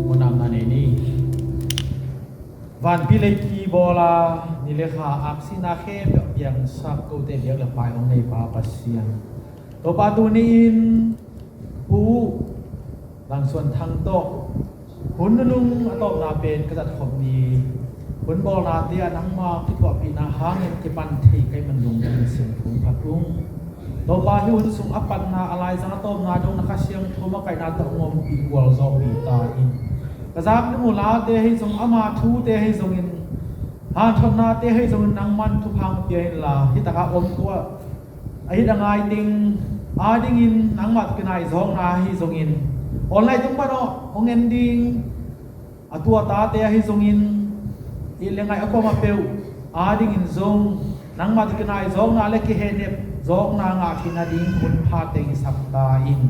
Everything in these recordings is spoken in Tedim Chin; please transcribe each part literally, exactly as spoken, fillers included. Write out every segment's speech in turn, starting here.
Munamna nei ni. Vanpi leipi bawla ni le kha aksina khempeuh piangsak kote biak le pai hong nei Pa Pasian. Topa tuni-in Pu Langsuan Thang tawh hun nunung a tawpna pen ka zat khop ni. Hun bawlnate ah nangma kithuahpihna hangin kipan thei ka hih man lungdam in siangtho phat ung. Topa hih hun sung a patna a laizang a tawpna dong na Kha Siangtho makaihna tawh hong ompih gualzawhpih ta in. Ka zak ding uh late ahi zong ama thute ahi zongin hanthotnate ahi zongin nangman thupha pia inla hih takah om tuah a hih a ngai ding a dingin nangmah tawh kinai zawkna ahi zongin online tung pan aw hong en ding a tuatate ahi zongin i le ngaih a kuamah peuh a dingin zong nangmah tawh kinai zawkna le kihehnep zawkna ngah khin a ding hun pha teng i sak ta in.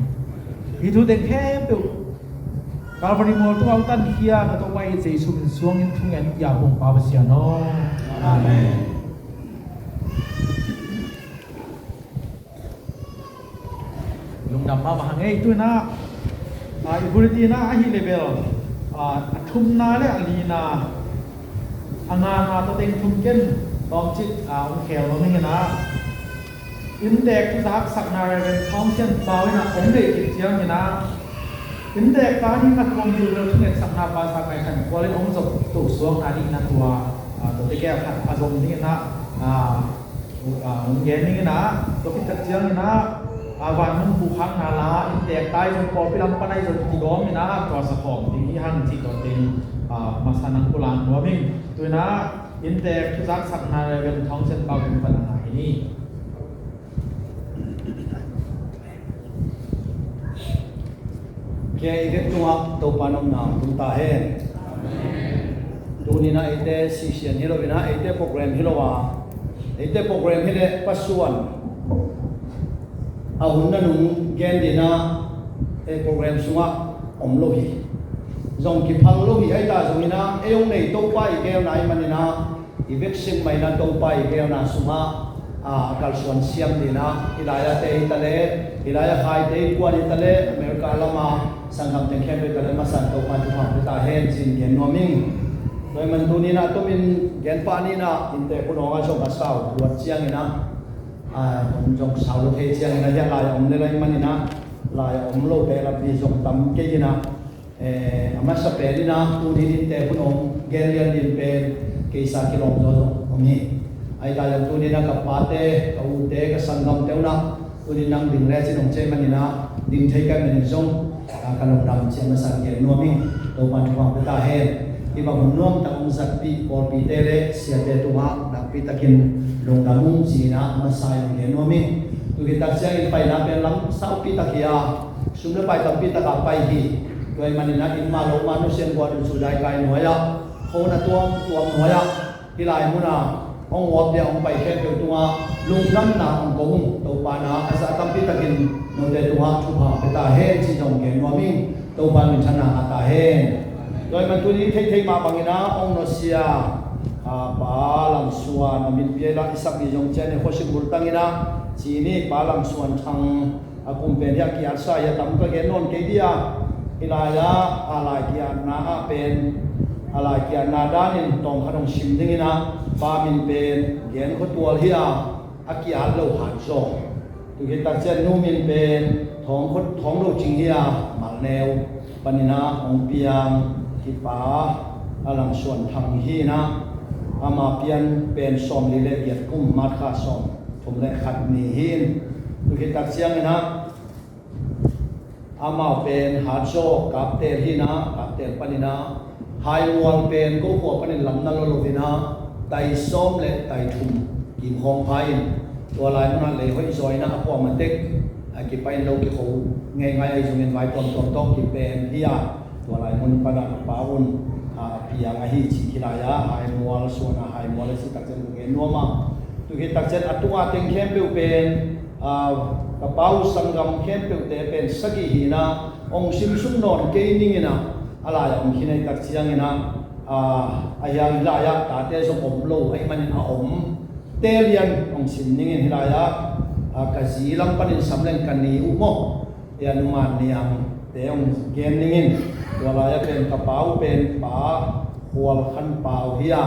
Hih thu teng khempeuh Calvary mual tungah hong tankhia ka Topa i Jesu min suangin thungen i a hong Pa Pasian aw. Amen. Lungdam mahmah hang ei. Tuinah i huritina ahi level a thumna le a lina a ngana tawteng thum ken tawmcik a hong khel lo ninginah inntek thuzaksakna Reverend Thawng Sian Pau inah hong deih kik cianginah inntek ta ding a tuam bilbel thungetsakna Pastor Kai Khan Kual in hong zop tohsuakna dingin a tua tawte kei a khat a zom dinginah hong gen ninginah tua khit tak cianginah vanmung bukhakna la inntek ta i zong pawlpi lam pan a i zong kigawm inah tua sakhawm ding hi hang cih tua ding masa nang pulak nuam ing. Tuinah inntek thuzaksakna Reverend Thawng Sian Pau tung pan a ngai hi ni. Kei i vek tungah Topa nopna tung ta hen. Tuninah eite sisian hi lo inah eite program hi lo a eite program hi leh Pasuan a hun nanung gen dinah ei program sungah om lo hi. Zong kiphal lo hi ahi ta zonginah ei hong nei Topa i gelna i maninah i vek sing maina Topa i gelna sungah a kalsuan siam dinah i lai-a te hi taleh i lai-a khaite i kuan hi taleh America lama sanggam teng khempeuh hi taleh masan Topa thupha pia ta hen cin gen nuam ing. Tua i man tuninah tumin gen pah ninah inntek hun hong a zong a sau luat cianginah hun zong sau lo thei cianginah hiah lai a om le lai maninah lai a om lo te lapi zong tam kei inah a masa pen inah tuni inntek hun hong gen lianlin pen keisa kilawm zaw zong om hi. Ahi ta zong tuninah ka pate ka ute ka sanggamte unah tuni nang ding lecin hong cei maninah ding thei kai manin zong ka lungdam ci a masa gen nuam ing. Topa thupha pia ta hen. Hih bang hun nuamtak hong zatpih pawlpite le siate tungah nakpi takin lungdam ung ci inah a masa in hong gen nuam ing. Tua khit tak ciangin paina pen lam saupi tak hi a sum le pai tampi taka pai hi. Tua i maninah inn mah lo mah nusian guah dun sudai kai nuai-ah kho na tuamtuam nuai-ah hih lai munah hong uap dia hong pai khempeuh tungah lungdamna hong ko ung. Topa na a zah tampi takin note tungah thupha pia ta hen ci zong gen nuam ing. Topa minthanna ngah ta hen. Tua i man tuni theithei mah banginah hong nusia Pa Lam Suan a min pia i lak i sakmi zong cian i khuasim bultanginah ci ni Pa Lam Suan Thang a kum pen hi a kiatsa hi a tam ka gen nawn kei dia. Hih lai-ah a lai kiatna ah pen a lai kiatna danin tawmkhat hong sim dinginah pa min pen gen khuatual hi a a kiat lo hat zaw. Tua khit tak cian nu min pen Thawng khut thawng do cing hi a, Malneu panin ah hong piang kipa a Lam Suan Thang hi in ah, ama pian pen sawmli le giat kum, March kha sawmthum le khat ni hi in, tu khit tak ciangin ah amau pen Hatzaw Kaptel hi in ah, Kaptel panin ah Haimual pen ko khua panin lam na lo lo in ah, tai sawm le tai thum kim khawng pha in, tua lai mun ah lei hoih zaw in ah a kuamah tek a kipai in lo kikho ngeingai ahi zongin vai tuamtuam tawh kipem hi a, tua lai mun pan ah ka pa un a piang ahi cih hi lai a, Haimual suan a Haimual a cih tak ciang ka gen nuam a. Tu khit tak ciang a tung a teng khempeuh pen, a, ka pa uh sanggam khempeuhte pen sagih hi in ah, hong simsuk nawn kei ning in ah, a lai a om khin ahih tak ciangin ah, a, a hiang hi lai ah tate zong om lo ahih manin a om te lian hong sim ning in hi lai ah, a, ka zi lam panin sam leng ka ni uh maw, hi a, Nu Man Niangte hong gen ning in, tua lai ah pen ka pa uh pen Pa Khual Khan Pau hi a,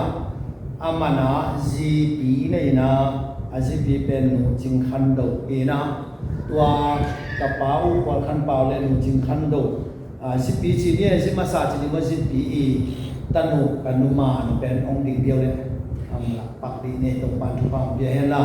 a man ah zipi nei in ah, a zipi pen Nu Cing Khan Do hi in ah, tua ka pa uh Khual Khan Pau le Nu Cing Khan Do, a, zipi ci ni e, zi masa ci ni maw, zipi i tanu ka Nu Man pen hong ding diau le, ang la pak dih ni, Topa'n thupha hong pia hen la.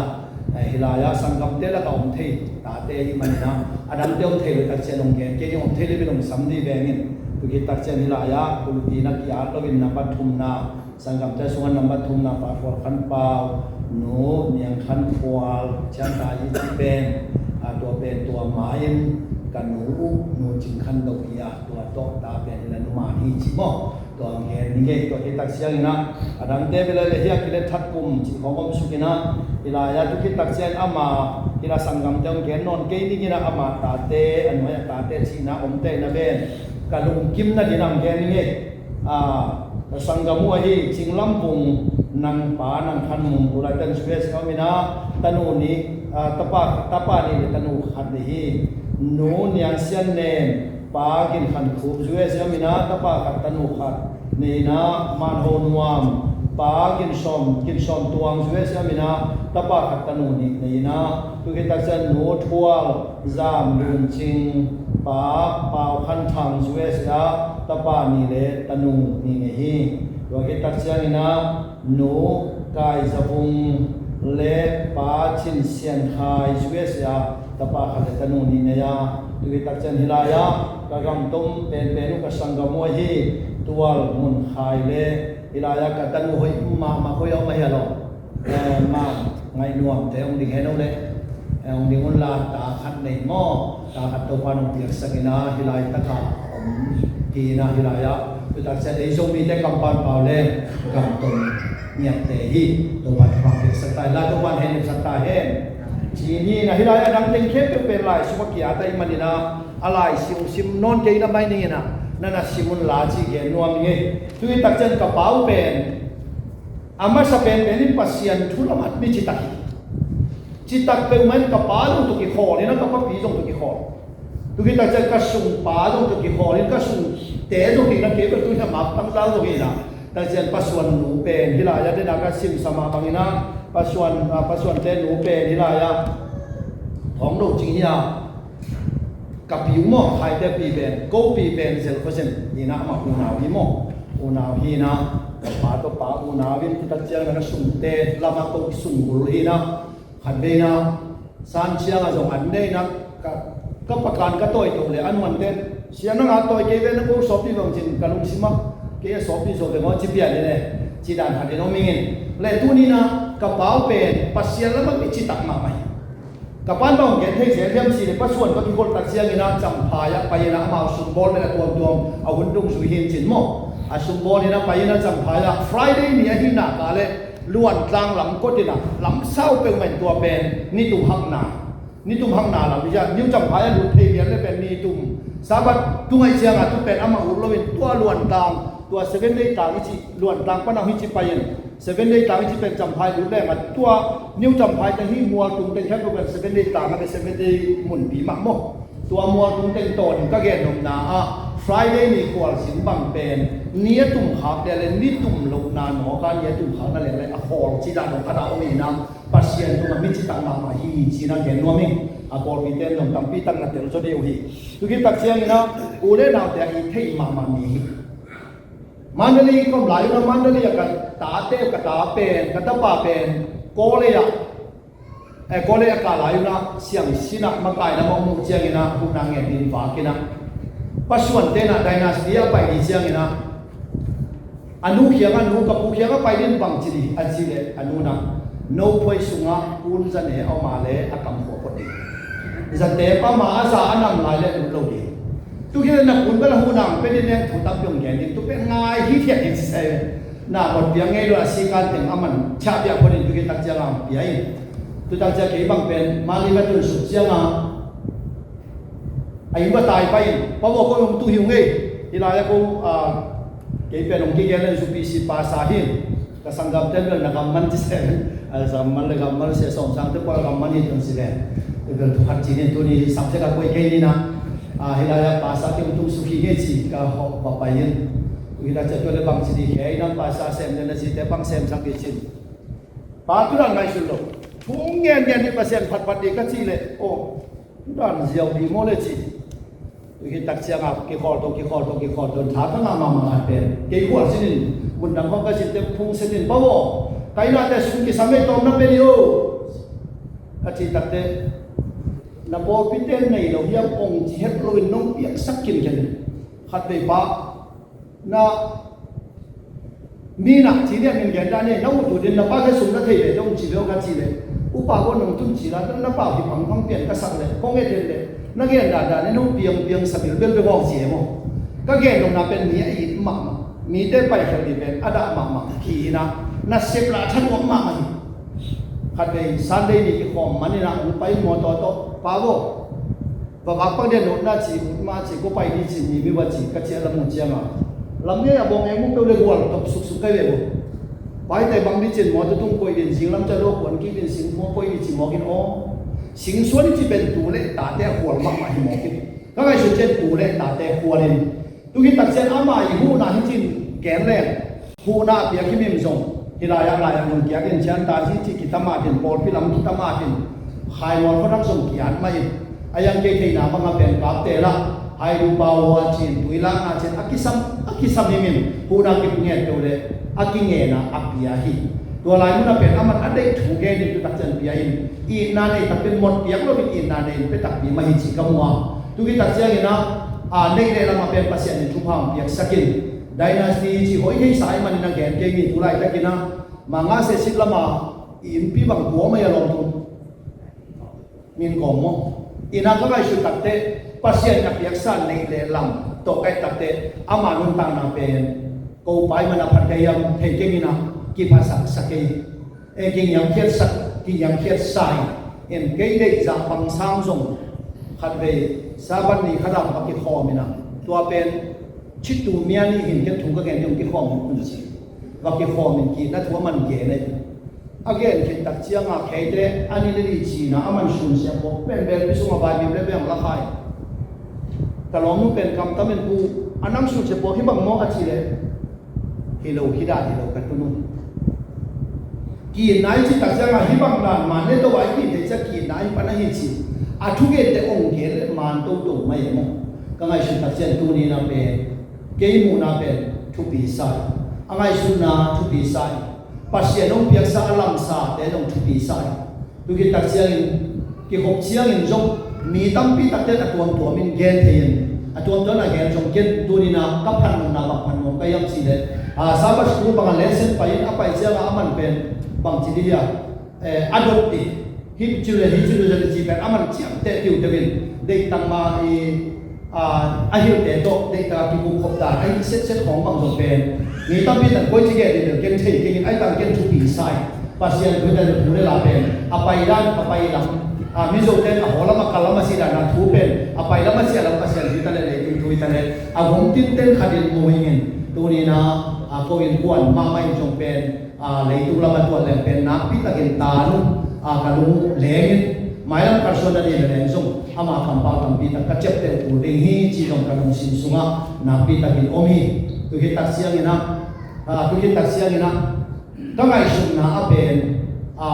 Hi lai ah sanggamte lakah om thei tate ahih manin ah, a dangte om thei lo tak ciang hong gen kei ning, om thei le bel hong sam dih veng in. Tu khit tak ciang hi lai ah kulpi na ki-at lo in, na pathumna, sanggamte sungah number thumna Pa Khual Khan Pau, Nu Niang Khan Khual, Ciang Ta i ci pen, a, tua pen tua ma in ka nu uh Nu Cing Khan Do hi a, tua tawh ta pen hi la Nu Man hi ci maw. Tua hong gen ning e, tua khit tak ciangin ah a dangte bel le hi a, kile that kum cih khawng om suk in ah, hi lai ah tu khit tak ciang ama hi la sanggamte hong gen nawn kei ning in ah, ama tate, a nuai a tate cihna om te na ven ka lungkimna ding hong gen ning e. A, ka sanggam uh ahi Cing Lam Vung, nang pa Nang Khan Mung, tu laitan U S A om in ah, tanu nih, a, tapa, tapa nih le tanu khat nei hi. Nu Niang Sian Nen, pa Gin Khan Khup, U S A om in ah, tapa khat tanu khat nei in ah, Man Ho Nuam, pa Gin Sawm, Gin Sawm Tuang, U S A om in ah, tapa khat tanu nih nei in ah, tu khit tak ciang Nu Thual Zam Lun Cing, pa Pau Khan Thang, U S A, tapa nih le tanu nih nei hi. Tua khit tak ciangin ah Nu Kai Za Vung le pa Cin Sian Khai, U S A, tapa khat le tanu nih nei a. Tu khit tak ciang hi lai ah ka gam tom penpen uh ka sanggam uh ahi Tual Mun Khai le, hi lai ah ka tanu hoih mahmah, hoih a om ahi a lo, eh, Man Ngaih Nuamte hong ding hen o le, eh, hong ding un la, ta khat nei maw, ta khat Topa'n hong piaksak in ah hi lai tak ah om hi in ah, hi lai ah tu tak ciang ei Zomite kampa'n pau le gam tom ngiatte hi. Topa'n thupha piaksak ta hen la, Topa'n hehpihsak ta hen. Ci ni in ah, hi lai a dang teng khempeuh pen lai sungah ki-at ahih manin ah, a lai sim, sim nawn kei na mai ning in ah, na na sim un la ci gen nuam ing e. Tu khit tak ciang ka pa uh pen a masa penpen in Pasian thu lam ah mi citak hi. Citak peuhmah in ka pa zong tawh kikhawl in ah, ka papi zong tawh kikhawl. Tu khit tak ciang ka sungpa zong tawh kikhawl in, ka sungte zong hi in ah, kei bel tu in ah maptang zau zong hi in ah. Tak ciang Pa Suan nu pen hi lai ah, den a ka simsa mah bangin ah, Pa Suan, ah, Pa Suante nu pen hi lai ah Thawng Do Cing hi a, ka pi uh maw, Khaite pi pen, ko pi pen Zel Khua Zen hi in ah, amah unau hi maw, unau hi in ah, ka pa tawh pa unau in, tu tak ciang na ka sungte lam ah ko sunggul hi in ah, khat vei in ah, san ciang ah zong an nei in ah, ka, ka pakan ka tawi to le an huan ten, "Sia, nang a tawi kei ve, na ko sawpi bang cin ka lungsim ah, kei a sawpi zo ve maw," ci pian in e, ci dan khat in om ing in. Le tuni in ah ka pa uh pen Pasian lam ah mi citak mahmah hi. Ka pa'n bang hong gen thei zel hiam cih leh, Pa Suan ka kikhol tak ciangin ah Champhai ah pai in ah, amau sumbawl bel a tuamtuam a hun dungzui hi in cin maw. A sumbawl in ah pai in ah Champhai ah, Friday ni ahih nak leh Luantlang lam kot in ah, lam sau peuhmah in, tua pen nitum hakna, nitum hakna lam hi a, New Champhai ah lut thei lian leh pen nitum Sabbath tung ahih ciangin ah tu pen amah ut loin tua Luantlang, tua Seven Day tlang i cih Luantlang pan a hong hi ci pai in, Seven Day tlang i cih pen Champhai lut leng ah tua New Champhai teng hi, mual tung teng khempeuh pen Seven Day tlang a, Seven Day munpi mah maw. Tua mual tung teng tawn in ka gen nopna ah Friday ni khualzin bang pen ni a tum khak leh leh, ni tum lohna nawk a ni a tum khakna leh leh a khawl cih dan dong khat a om in ah, Pasian tungah mi citak mahmah hi ci-in ah gen nuam ing. A pawlpi ten zong tampi tak na tel zaw deuh hi. Tu khit tak ciangin ah u le naute ah i theih mahmah mi hi. Mandalay ka om lai un ah, Mandalay ah ka tate, ka ta pen, ka tapa pen Kawlei ah, eh, Kawlei ah ka lai un ah siangsin ah makaina mah om uh ciangin ah huhna ngen ding vak in ah, pasuan ten ah Dynasty ah pai ding ciangin ah, a nu kiangah, "Nu, ka pu kiangah pai ding, bang ci ding?" a cih leh a nu in ah, "No phuai sungah kun zane a om a leh a kam khua phot ding. Zate pa mah a za a nam lai leh lut lo ding. Tu khit leh na kun bel a huhna hong pia ding, neng thu tampi hong gen ding. Tu pen ngai hithiat ding," ci sa hi. Na hot piang ngei lo a, sikan teng a man ciah piak phot in tu khit tak ciangah hong pia in. Tu tak ciang kei bang pen Mandalay ka tun suk ciangah a inn va tai pai in, "Pa maw, kong hong tu hi ung ei. Hih lai-ah kong, ah, kei pen hong kigen leng zu P C pastor hi. Ka sanggamte bel na gamman ci seh. A, gamman le gamman seh, sawm sangte pua gamman hi tun ci leng. Bel thu khat ci ni, tuni samsiat ka koih kei ni na. Ah, hih lai-ah pastor kei hong tung suk hi ung ei," ci ka hawh va pai in. Hih lai-ah tua leh bang ci ding, "Kei nang pastor sem le na zite bang semsak kei," ci. Pa tu dan ngaihsun lo. Thu ngen ngen ni, Pasian phatphat ding ka cih leh, "Aw, tu dan ziau ding maw leh," ci. Tu khit tak ciangah kikhawl to, kikhawl to, kikhawl to, tha ka ngah mahmah khat pen, kei khual sin in, mun dang khawng ka zin teh phung sin in, "Pa aw, ka innate sum kisam ei, tawm na pia dih o," ka cih tak teh, "Na pawlpi ten nei lo hiam, ong ci het lo in nong piaksak khin khin in. Khatvei pa, na mi na ci lian min gen dan e, na ut ut in na pa khe sum na thei ve dong ci ve aw," ka cih leh, "Upa aw, nong tun ci la, na pa hi pangpang pian ka sak leh, kong et et leh, na gen dan dan e, nong piang piang sa bilbel ve aw," ci e maw. Ka gen nopna pen mi a it mahmah, mite pai khel ding pen a dah mahmah hi in ah, nasep lah a thanuam mahmah hi. Khatvei Sunday ni kikhawm man in ah hong pai mawtaw tawh, "Pa aw, va vak pak dih, notna ci, ut mah ci, ko pai dih ci, mi mi va ci," ka ciah lam uh ciangah, lam ngei a bawng eng mu peuh le gual tawp suksuk kai ve uh. Paite bang dih cin maw, tutung koih din, zinglam ca lo kuan kik din, sing maw koih dih ci mawk in aw. Sing suan dih ci pen tu le tate a khual mahmah hi mawk in. Ka ngaihsut ciang tu le tate khual in. Tu khit tak ciang ama i huhna hi cin gen leng, huhna a piak himhim zong, hih lai-ah lai-ah zong kiat in, cian ta zi ci kita mah tin, pawlpi lam kita mah tin, Khaimawlpha dak zong kiat mah in, a yang kei theihna bangah pen Kapte lah, Haidupa hua cin, Tuilak na cin, a kisam, a kisam himhim, huhna kipnget peuh leh a kingen a a pia hi. Tua lai munah pen aman a deih thu gen in tu tak ciang pia in, itna nei tak pen mawk piak lo in, itna nei in pia takpi mah hi ci ka mu a. Tu khit tak ciangin ah, a, neih leh lamah pen Pasian in thupha hong piaksak in, Dynasty ci hoih theisa ahih manin a gen kei ni, tu laitakin ah, Mangase sit lamah i innpi bang kua mai a lawm tung. Min kawm maw? Inn ah ka ngaihsut tak teh, Pasian in a piaksa neih leh lam tawh ka et tak teh, ama nuntakna pen ko pai man a phat ka hiam thei keng in ah, kiphasak sa kei. E, kingiamkhiatsak, kingiamkhiat sa in, en kei deih zah bang sang zong khatvei Sabbath ni khat ah va kikhawm in ah, tua pen citu mia nih hin ken thu ka gen ding, kikhawm hun ci. Va kikhawm in, kihna thu a man gen ei. A gen khit tak ciangah kheite a ni le li cina a man sunsia pawh pen belpi sungah vaimim le beng la khai. Ka lawmnu pen kamtam in, "Pu, a nang sunsia pawh hih bang maw?" a cih leh, "Hi lo, hih dan hi lo ka tun uh. Kihna i cih tak ciangah hih bang dan man le to a i kihte ciah kihna i pan ahi," ci. A thugente ong gen leh man toto mai e maw. Ka ngaihsut tak ciang tuni na pen, kei muhna pen thupi sa hi. A ngaihsutna thupi sa hi. Pasian hong piaksa a lamsate zong thupi sa hi. Tu khit tak ciangin, kikhop ciangin zong mi tampi takte a tuamtuam in gen thei in, a tuamtuam a gen zong ken tuni na ka phat nopna bang phat nuam ka hiam cih leh, a, Sabbath school bangah lesson pai in a pai ciangah a man pen bang ci dih hiam, eh, a dot dih. Hih ci le, hih ci le, ci pen a man ciamteh tiuteu in, deihtang mah i, a, a hilhte tawh deihtang a kikup khop dan a hih setset khawng bang zong pen mi tampi tan koi ci gen dih bel ken thei keng in, ahi tang ken thupi sa hi. Pasian thu dan thu le la pen a pai dan, a pai lam, a, Mizote a haw lam a kal lam a si dan a thu pen a pai lam a sia lam Pasian thu hi ta leh, leitung thu hi ta leh, a hong tinten khat in mu hi in, tuni na, a, ko innkuan mahmah in zong pen, a, leitung lamah tuat leng pen nakpi takin ta nu, a, ka lung leng in, mailam kalsuan na ding leng zong ama kampau tampi tak ka ciapteh kul ding hi ci zong ka lungsim sungah nakpi takin om hi. Tu khit tak ciangin ah, a, tu khit tak ciangin ah ka ngaihsutna ah pen, a,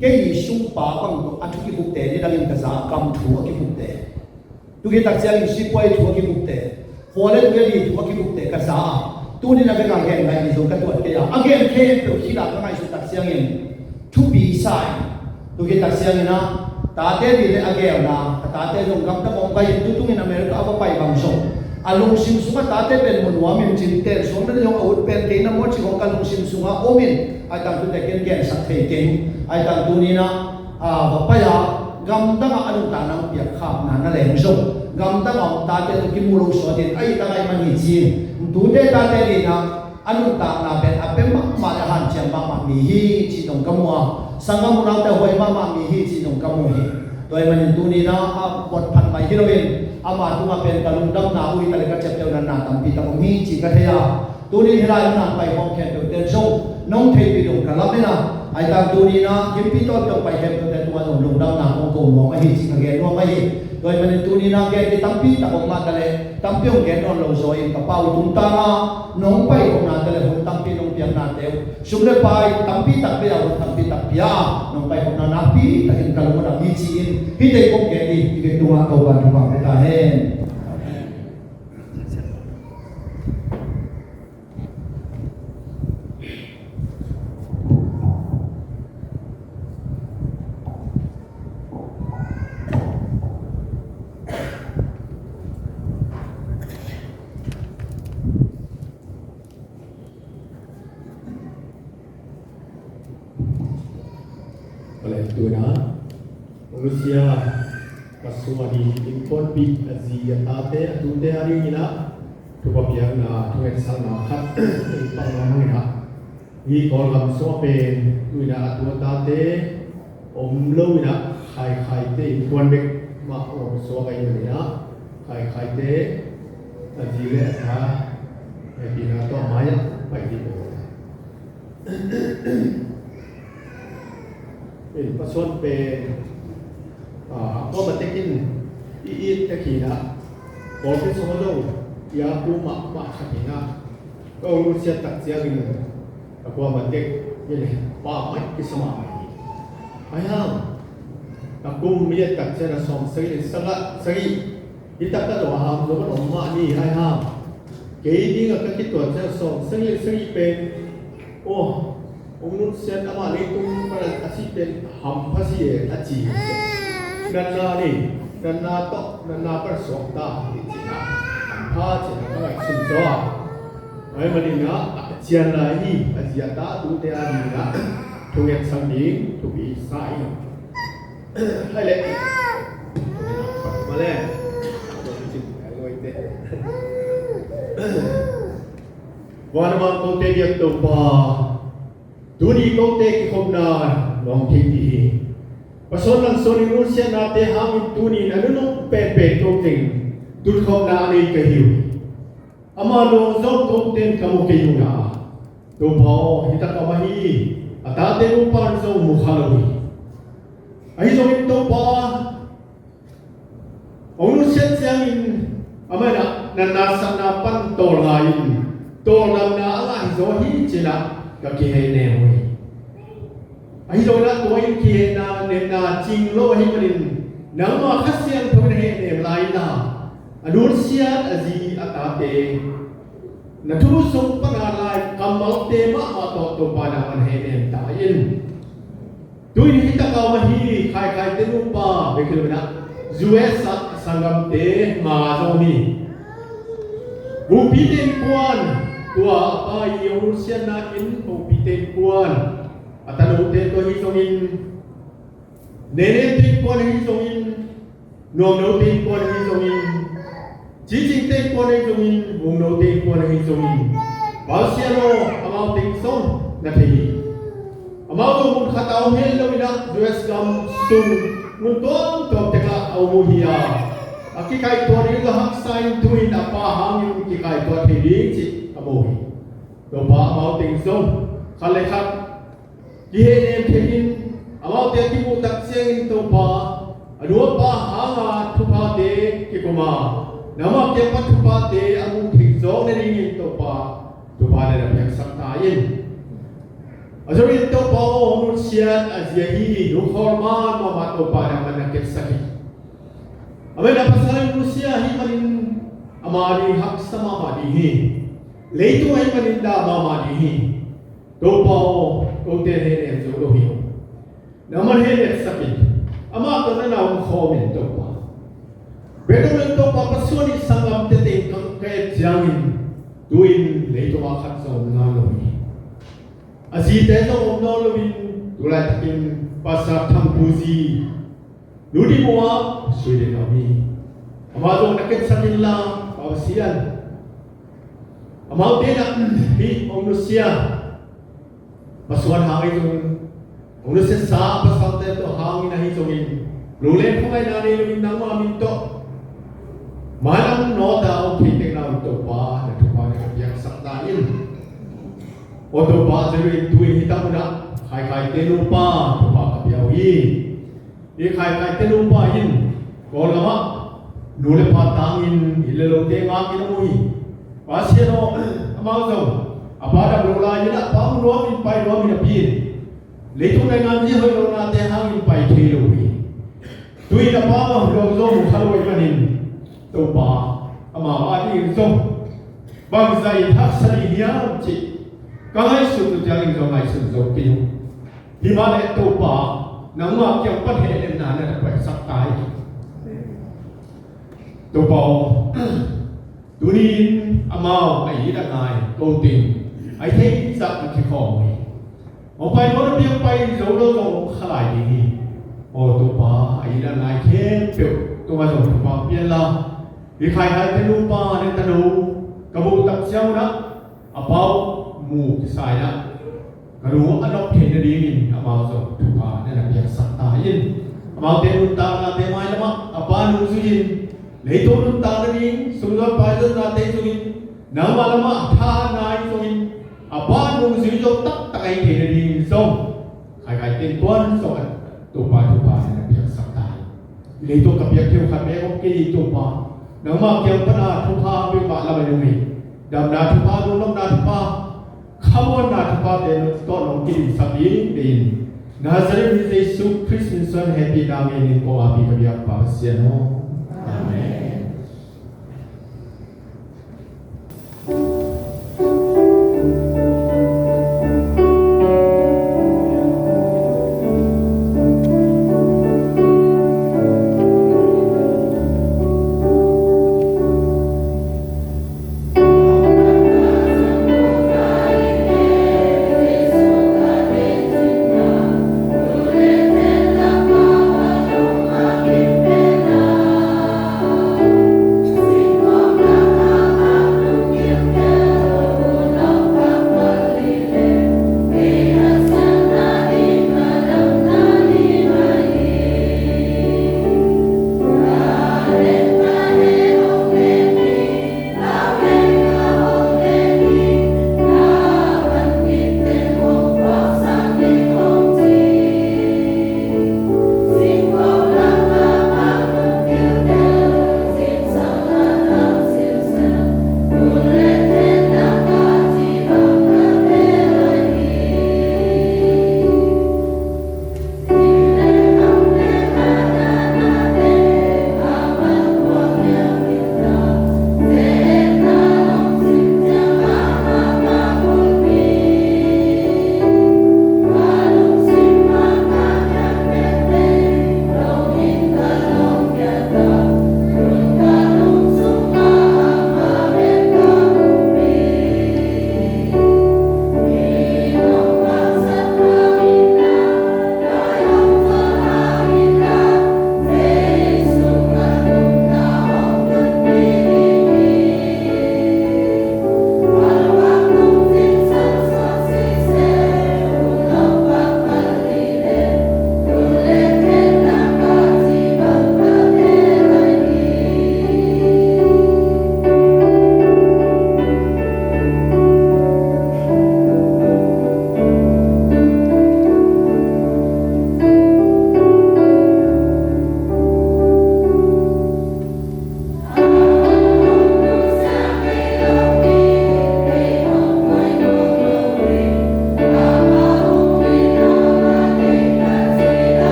Kei i sungpa bang tawh a thu kibukte ni dangin ka za a, kam thu a kibukte. Tukhit tak ciangin sipuai thu a kibukte, khua le tui a di thu a kibukte ka za a. Tuni-in a vek a gen ngaih ni zong ka tuat kei a, a gen khempeuh khit a ka ngaihsut tak ciangin thupi sa in. Tukhit tak ciangin ah tate di le a gelna, ka tate zong gamdang om pai in, tutungin America a va pai bang zong a lungsim sungah tate pen mu nuam in cin ten suang na zong a ut pen kei na maw ci khong ka lungsim sungah om in, ai tangtute ken gensak thei keng. Ai tang tuni-in ah a, va pai a, gamdang ah a nuntakna hong piak khapna na leng zong, gamdang ah hong tate tawh kimu lo sawtin, a it a ngaih man hi ci-in, tute tate dingin ah a nuntakna pen a pia mahmah le a hanciam mahmah mi hi cih zong ka mu a, sanggam unaute huai mahmah mi hi cih zong ka mu hi. Tua ahih manin tuni-in ah a buat phat mai hi loin, ama tungah pen ka lungdamna uh hi ta le ka ciaptehna tampi tak om hi cih ka thei a, tuni-in hih lai-in hong pai khawm khempeuhte zong nong theihpih dong ka lamen a, ai tang tuni-in ah gimpi tawh hong pai khempeuhte tungah zong lungdamna kong ko nuam ahi cih ka gen nuam ahi. Tua ahih manin tuni-in ah gen ding tampi tak om mah ta leh, tampi hong gen nawn lo zaw in, ka pau tungtang ah nong pai khawmnate le hun tampi nong piaknate uh, sum le pai tampi tak pia, hun tampi tak pia a nong pai khawmna nakpi takin ka lung a dam hi ci-in hihte kong gen hi. I vek tungah Topa'n thupha pia ta hen. Vale, tu-in ah Rusia, Pasua di inkuanpih a zi a tate a tute a dingin ah thupha piakna, thungetsakna khat ei pang nuam hang in ah, hih Kawlgam sungah pen tu-in ah a tu a tate om lo-in ah Khaikhaite innkuan bek mah om suak ahih manin ah Khaikhaite a zi le a ta hehpihna tawh mai-ah pai ding uh. In Pasuan pen, ah, a kuamah tek in i it tek hi-in ah, pawlpi sungah zong i a kuamah mah khat hi-in ah, ka hong nusiat tak ciangin a kuamah tek in pa mai kisa mahmah hi. Ahi hang a kum i et tak ciangin a sawmsagih le sagih, sagih, hi tak a zong a ham zong a om mah ni, ahi hang kei dingah ka kituat ciang sawmsagih le sagih pen, aw, hong nusiat amah leitung pan a sih pen hampha si e a ci. Natna ni, natna tawh, natna pan suak ta hi ci-in ah, hampha ci-in ah ka ngaihsun zaw a. Ahih manin ah a cian lai hi, a zi a ta a tute a dingin ah thungetsak ding thupi sa ing. Hai le. Male. Van a mang kote biak Topa, tuni kote kikhopna nong thei ding hi. Pasuan langsuan i nusiatnate hangin tuni-in a nunung penpen ko teng tutkhopna a nei ka hi uh hi. Ama lawng zong kote in ka mu kei uh na, Topa aw, hi tak a om ahi, a tate nupa in zong mu kha lo hi. Ahi zongin Topa, hong nusiat ciangin amah in ah natna satna pan tawlnga in, tawldamna a ngah hi zaw hi ci-in ah ka kihehnem uh hi. Ahi zongin ah tua in kihehna, nemna cing lo ahih manin nangmah Kha Siangtho in hehnem lai in ah, a nusiat a zi a tate na thu sung pan a lai kammalte mahmah tawh Topa nangman hehnem ta in. Tu-in hi tak a om ahi, Khaikhaite nupa bek hi lo-in ah U S ah sanggamte nga zong hi. Bupite innkuan, tua a pa i hong nusiatna inn Bupite innkuan, a tanote tua hi zongin, Nenete innkuan ahi zongin, Nuamnote innkuan ahi zongin, Cicingte innkuan ahi zongin, Mungnote innkuan ahi zongin, Pasian aw, amau teng zong na thei hi. Amau zong mun khat a om hi lo-in ah U S gam sung mun tuamtuam tek ah a om uh hi a, a kikaihtuah ding a haksa in tu-in a pa hangin kikaihtuah thei ding cih ka mu hi. Topa amau teng zong khat le khat kihehnem thei in, amaute a kimuh tak ciangin Topa, a nu a pa hanga thuphate kikum a, nangmah kiang pan thuphate a muh theih zawk nadingin Topa, thuphate na piaksak ta in. A zong in Topa aw, hong nusiat a zi ahi nu khawl mahmah Topa nangman na kepsak hi. A mah in a pasal nusia ahih manin ama ding haksa mahmah ding hi. Leitung ahih manin dah mahmah ding hi. Topa aw, kote hehnem zo lo hi. Nangman hehnemsak in, amah tawh na na omkhawm in Topa. Bek dong lo in Topa, Pasian ii sanggamte teng ka et ciangin tu-in leitungah khat zong om nawn lo hi. A zite zong om nawn lo in, tu laitakin Pastor Thang Pu zi, Nu Di Mua, Sweden a om hi. Amah zong na kepsak inla, Pa Pasian, amaute na hih hong nusia Pasian hang ahi zongin, hong nusiasa pasalte tawh hangin ahi zongin, lungleng khuangaihna nei loin nangmah min tawh mailam nawta hong khiteng na om Topa, na thupha na ka piaksak ta in. Aw Topa, Jerusalem tu-in hih tak munah Khaikhaite nupa thupha ka pia uh hi. Hih Khaikhaite nupa in Kawl lamah nu le pa tangin inn le lote ngak in a om hi. Pasian aw, amau zong a pa dam lo lai-in a pa mu nuamin pai nuamin a pi in leitung naingan zi hoih lohnate hangin pai thei lo hi. Tu-in a pa mah lo zong mu kha lo ahih manin Topa, amau adingin zong bangzah in haksa ding hiam cih ka ngaihsut uh ciangin zong ngaihsun zo kei uh. Himahleh Topa, nangmah kiang pan hehnemna na na puaksak ta hi. Topa aw, tuni-in amau a it a ngai kote in a it theih zah ka kikhawm hi. Hong pai nawn a piang pai zo lo zong hong kha lai ding hi. Aw Topa, a it a ngai khempeuh tungah zong thupha pia inla, hih Khaikhaite nupa le tanu ka muh tak ciang unah a pa uh mu kisa inah ka lung a nop theih nadingin amau zong thupha na na piaksak ta in. Amaute nuntaknate mailamah a pa nungzui-in, leitung nuntak nading sumzawh paizatnate zongin, nangmah lamah tha na ahi zongin, a pa nungzui zo taktak ahi thei nadingin zong Khaikhaite in tuan zong a Topa thupha na na piaksak ta in. Leitung ka piak thei uh khat bek om kei hi Topa. Nangmah kiang pana thupha peuhmah lam ahi zongin, damna thupha, lungnopna thupha, khamuanna thuphate tawh nong kidinsak ding deih in. Nazareth mi Jesu Khrist min suang hehpihna ngenin kong api ka biak Pa Pasian aw. Amen.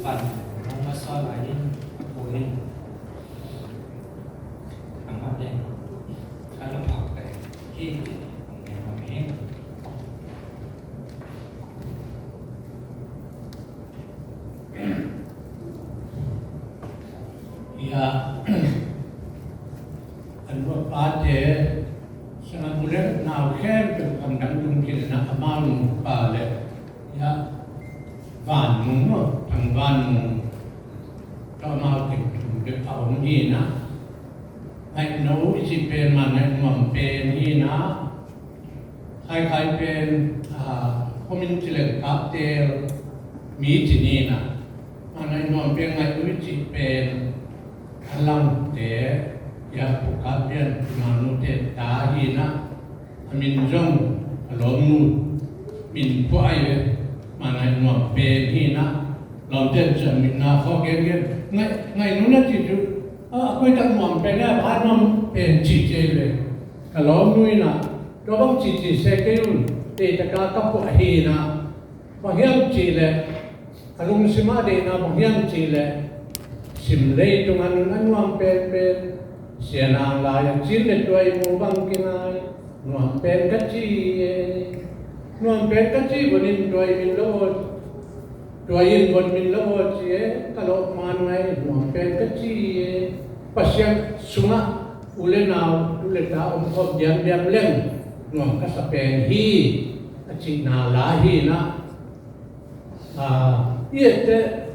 Pan nong masa lai in a pu in a mat den a la phak pen hi ti hong gen om hi. Ia, an va pate sanga mu le nau khempeuh gamdang tung khin na amau nu pa le ia Van Mung maw, Thang Van Mung tawh amau teng thum bek a om hi na. Ngaihno i cih pen man ngaih nuam pen hi na. Khaikhai pen, ah, homin cileng kaptel mi ci ni na. Man ngaih nuam pen ngaihno i cih pen a langte ia pukap pian manute ta hi na. A min zong a lawmnu min phuah ai ve. Man ngaih nuam pen hi na. Lawmte ciang min na khaw gen gen ngaih, ngaih nu na ci cu a kuitak nuam pen a ba nuam pen ci ci ai ve. Ka lawmnu in a tua bang ci ci se kei un. Teitaka ka phuah hi na. Bang hiam cih leh a lungsim ah deihna bang hiam cih leh sim leitung a nun a nuam penpen sianang lai a cin le tuai mu bang kingai nuam pen ka ci e. Nuam pen ka ci bonin tuai min lo aw, tuai in bon min lo aw ci e. Ka lawh man ngai nuam pen ka ci e. Pasian sungah u le nau u le ta om khawm diamdiam leng nuam ka sa pen hi a cihna la hi na. Ah, i etteh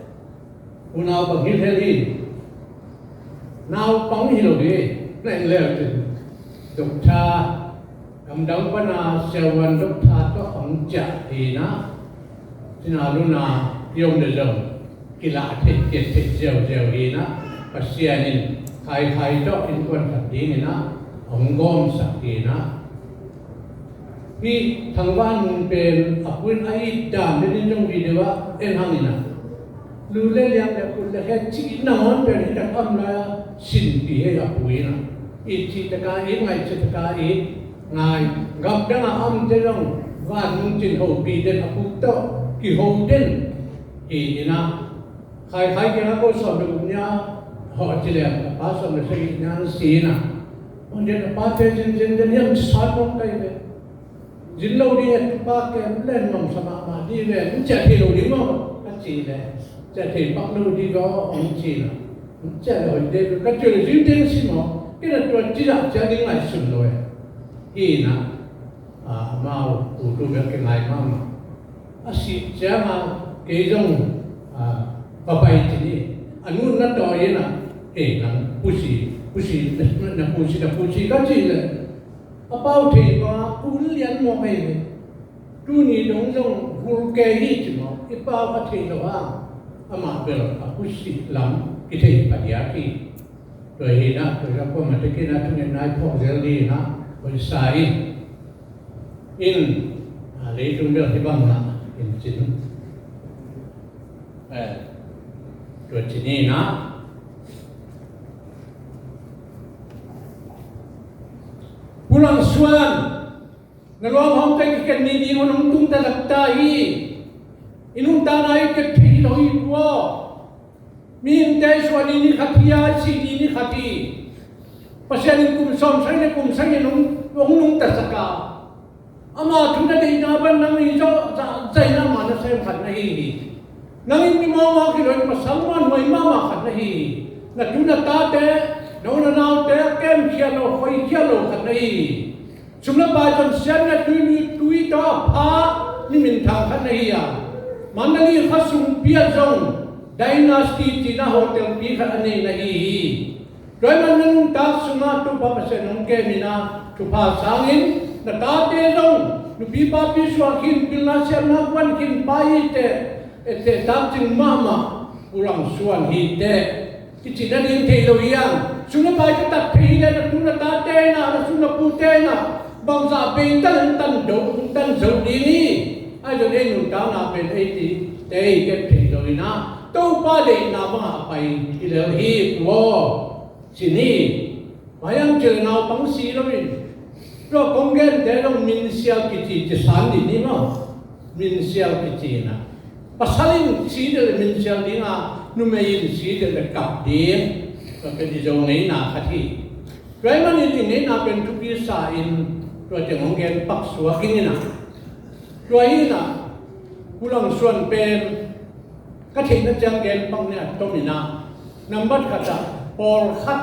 unau bang hi lel hi. Naupang hi lo hi. Na en leu cin dokta gamdang pana siavuan dokta tawh hong ciah hi na. Cina luna i om le zong kilah theih kiat theih ziauziau hi na. Pasian in khaikhai tawh innkuan khat dingin a hong gawmsak hi na. Hih Thang Van Mung pen a pu in a it dan pen in zong video ah en hang in a. Lu le liang le kut le khe cih nangawn pen hi tak am lai a sinpi hei a pu in a. It cih taka it, ngaih cih taka it, ngai. Gamdang a amte zong Van Mung cin hopi den a pu tawh kiho den hi in a. Khaikhai kiangah ko sawm le guk nia hawh ci leng a pa sawm le sagih nia an si in a. Hong den a pate zin zin den hiam ci sawt mawk kai ve. Zin lo ding e, tu pa kem len mong sa mahmah ding ve, n ciah thei lo ding maw ka ci le, ciah thei pak lo ding ve aw hong ci na. N ciah le hoih ding ve ka ci le zin ding si maw, kei na tua ci zah ciah ding ngaihsun lo e. Hi na, a, amau u tu bek kingai mahmah. A sih ciangah kei zong, a, va pai ci ni. A nu na tawi in a, ei nang pusi, pusi, na pusi, na pusi ka ci le. A pau thei bang a, un lian mawk ei ve. Tuni dong zong vul kei hi ci maw, i pau a thei lo a, amah bel a pusi lam kithei padiak hi. Tua hi na, tua hi na, kuamah tekin a thungetna i phawk zel ding hi na, hoih sa in. In, a, leitung bel hi bang na, in cin. Eh, tua cin hi na. Pu Lang Suan, na luang hong tei kiken ni ding hong tung ta lak ta hi. I nuntakna i kep thei hi lo hi pu aw. Mihingte i suah ni ni khat hi a, i sih ni ni khat hi. Pasian in kum sawm sari le kum sari in hong, hong nungtasak a. Ama thu na deihna ban nang i zawh zahzaihna ma na sem khat na hi hi. Nang in mi mawkmawk hi lo in pasal muanhuai mahmah khat na hi hi. Na tu na tate, na u na naute a kemkhiat lo, khoikhiat lo khat na hi hi. Sum le pai zong siatna tui, tui tawh a pha mi minthang khat na hi a. Mandalay khuasungpi ah zong dynasty cihna hotelpi khat a nei na hi hi. Tua ahih manin na nuntak sungah Topa Pasian hong kem in a, thupha sangin na tate zong nupi papi suah khin, pilna siamna guan khin pa hi teh, etteh takcing mahmah Pu Lang Suan hi teh. Kici nading thei lo hi hang. Sum le pai ka tak thei hi leh na tu na tate in a, na su na pute in a, bangzah bei tan hong tan do, hong tan zo ding hi. Ahi zong ei nuntakna pen ei ti tei kep thei lo hi na. Topa deihna bangah a pai hi lel hi pu aw. Ci ni. Pai ang cil naupang si lo in. Tua kong gente zong minsial kici ci san dih ni maw. Minsial kici na. Pasal in si deuh le minsial ding a, numei in si deuh le kap ding. Tua pen i Zo ngeina khat hi. Tua ahih manin i ngeina pen thupi sa in, tua teng hong gen pak suak ing in ah. Tua hi in ah, Pu Lang Suan pen ka theihna ciang gen pak ni a tom in ah. Nambat khat ah, pawlkhat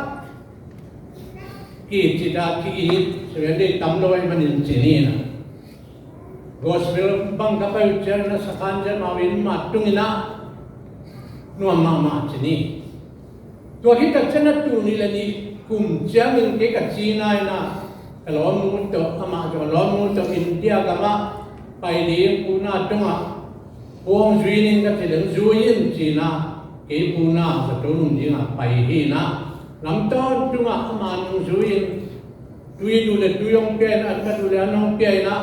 kici ta ki-it, Seventh Day tam lo ahih manin ci ni in ah. Gospel bang ka pai uh ciang in ah, sakhan ciang mau in mat tung in ah, nuam mahmah ci ni. Tua khit tak ciang a, tul nih le nih kum ciangin kei ka cina in ah, ka lawmnu tawh, amah tawh, lawmnu tawh India gamah pai ding, Pu Na tungah, Pu hong zui ning ka ci leng, zui in ci in ah, kei Pu Na zato nung dingah pai hi in ah, lamtawn tungah ama nung zui in, tui duh le tui hong pia in, an ka duh le an hong pia in ah,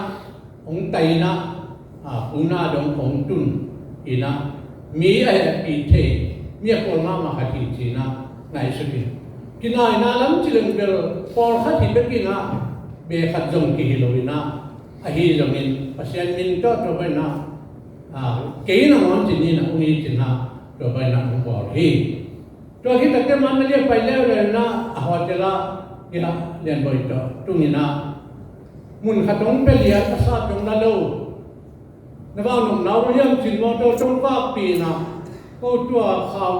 hong tai in ah, a, Pu Na dong hong tun in ah, mi a hehpih thei, mi a khual mahmah khat hi ci in ah, ngaihsut in. Kinaina lam ci leng bel, pawlkhat hi bek in ah, beh khat zong kihi lo in ah, ahi zongin, Pasian min tawh tua bang in ah, a, kei nangawn ci ni in ah, hong hi ci in ah, tua bang in ah hong bawl hi. Tua khit tak ciang Mandalay pai leuleu in ah, a hotel ah, hi lah Lian Bawi tawh tung in ah, mun khat hong pia lian, a sat dong la lo. Na vak nopna uh hiam ci in, mawtaw zong vakpih in ah, ko tua khau,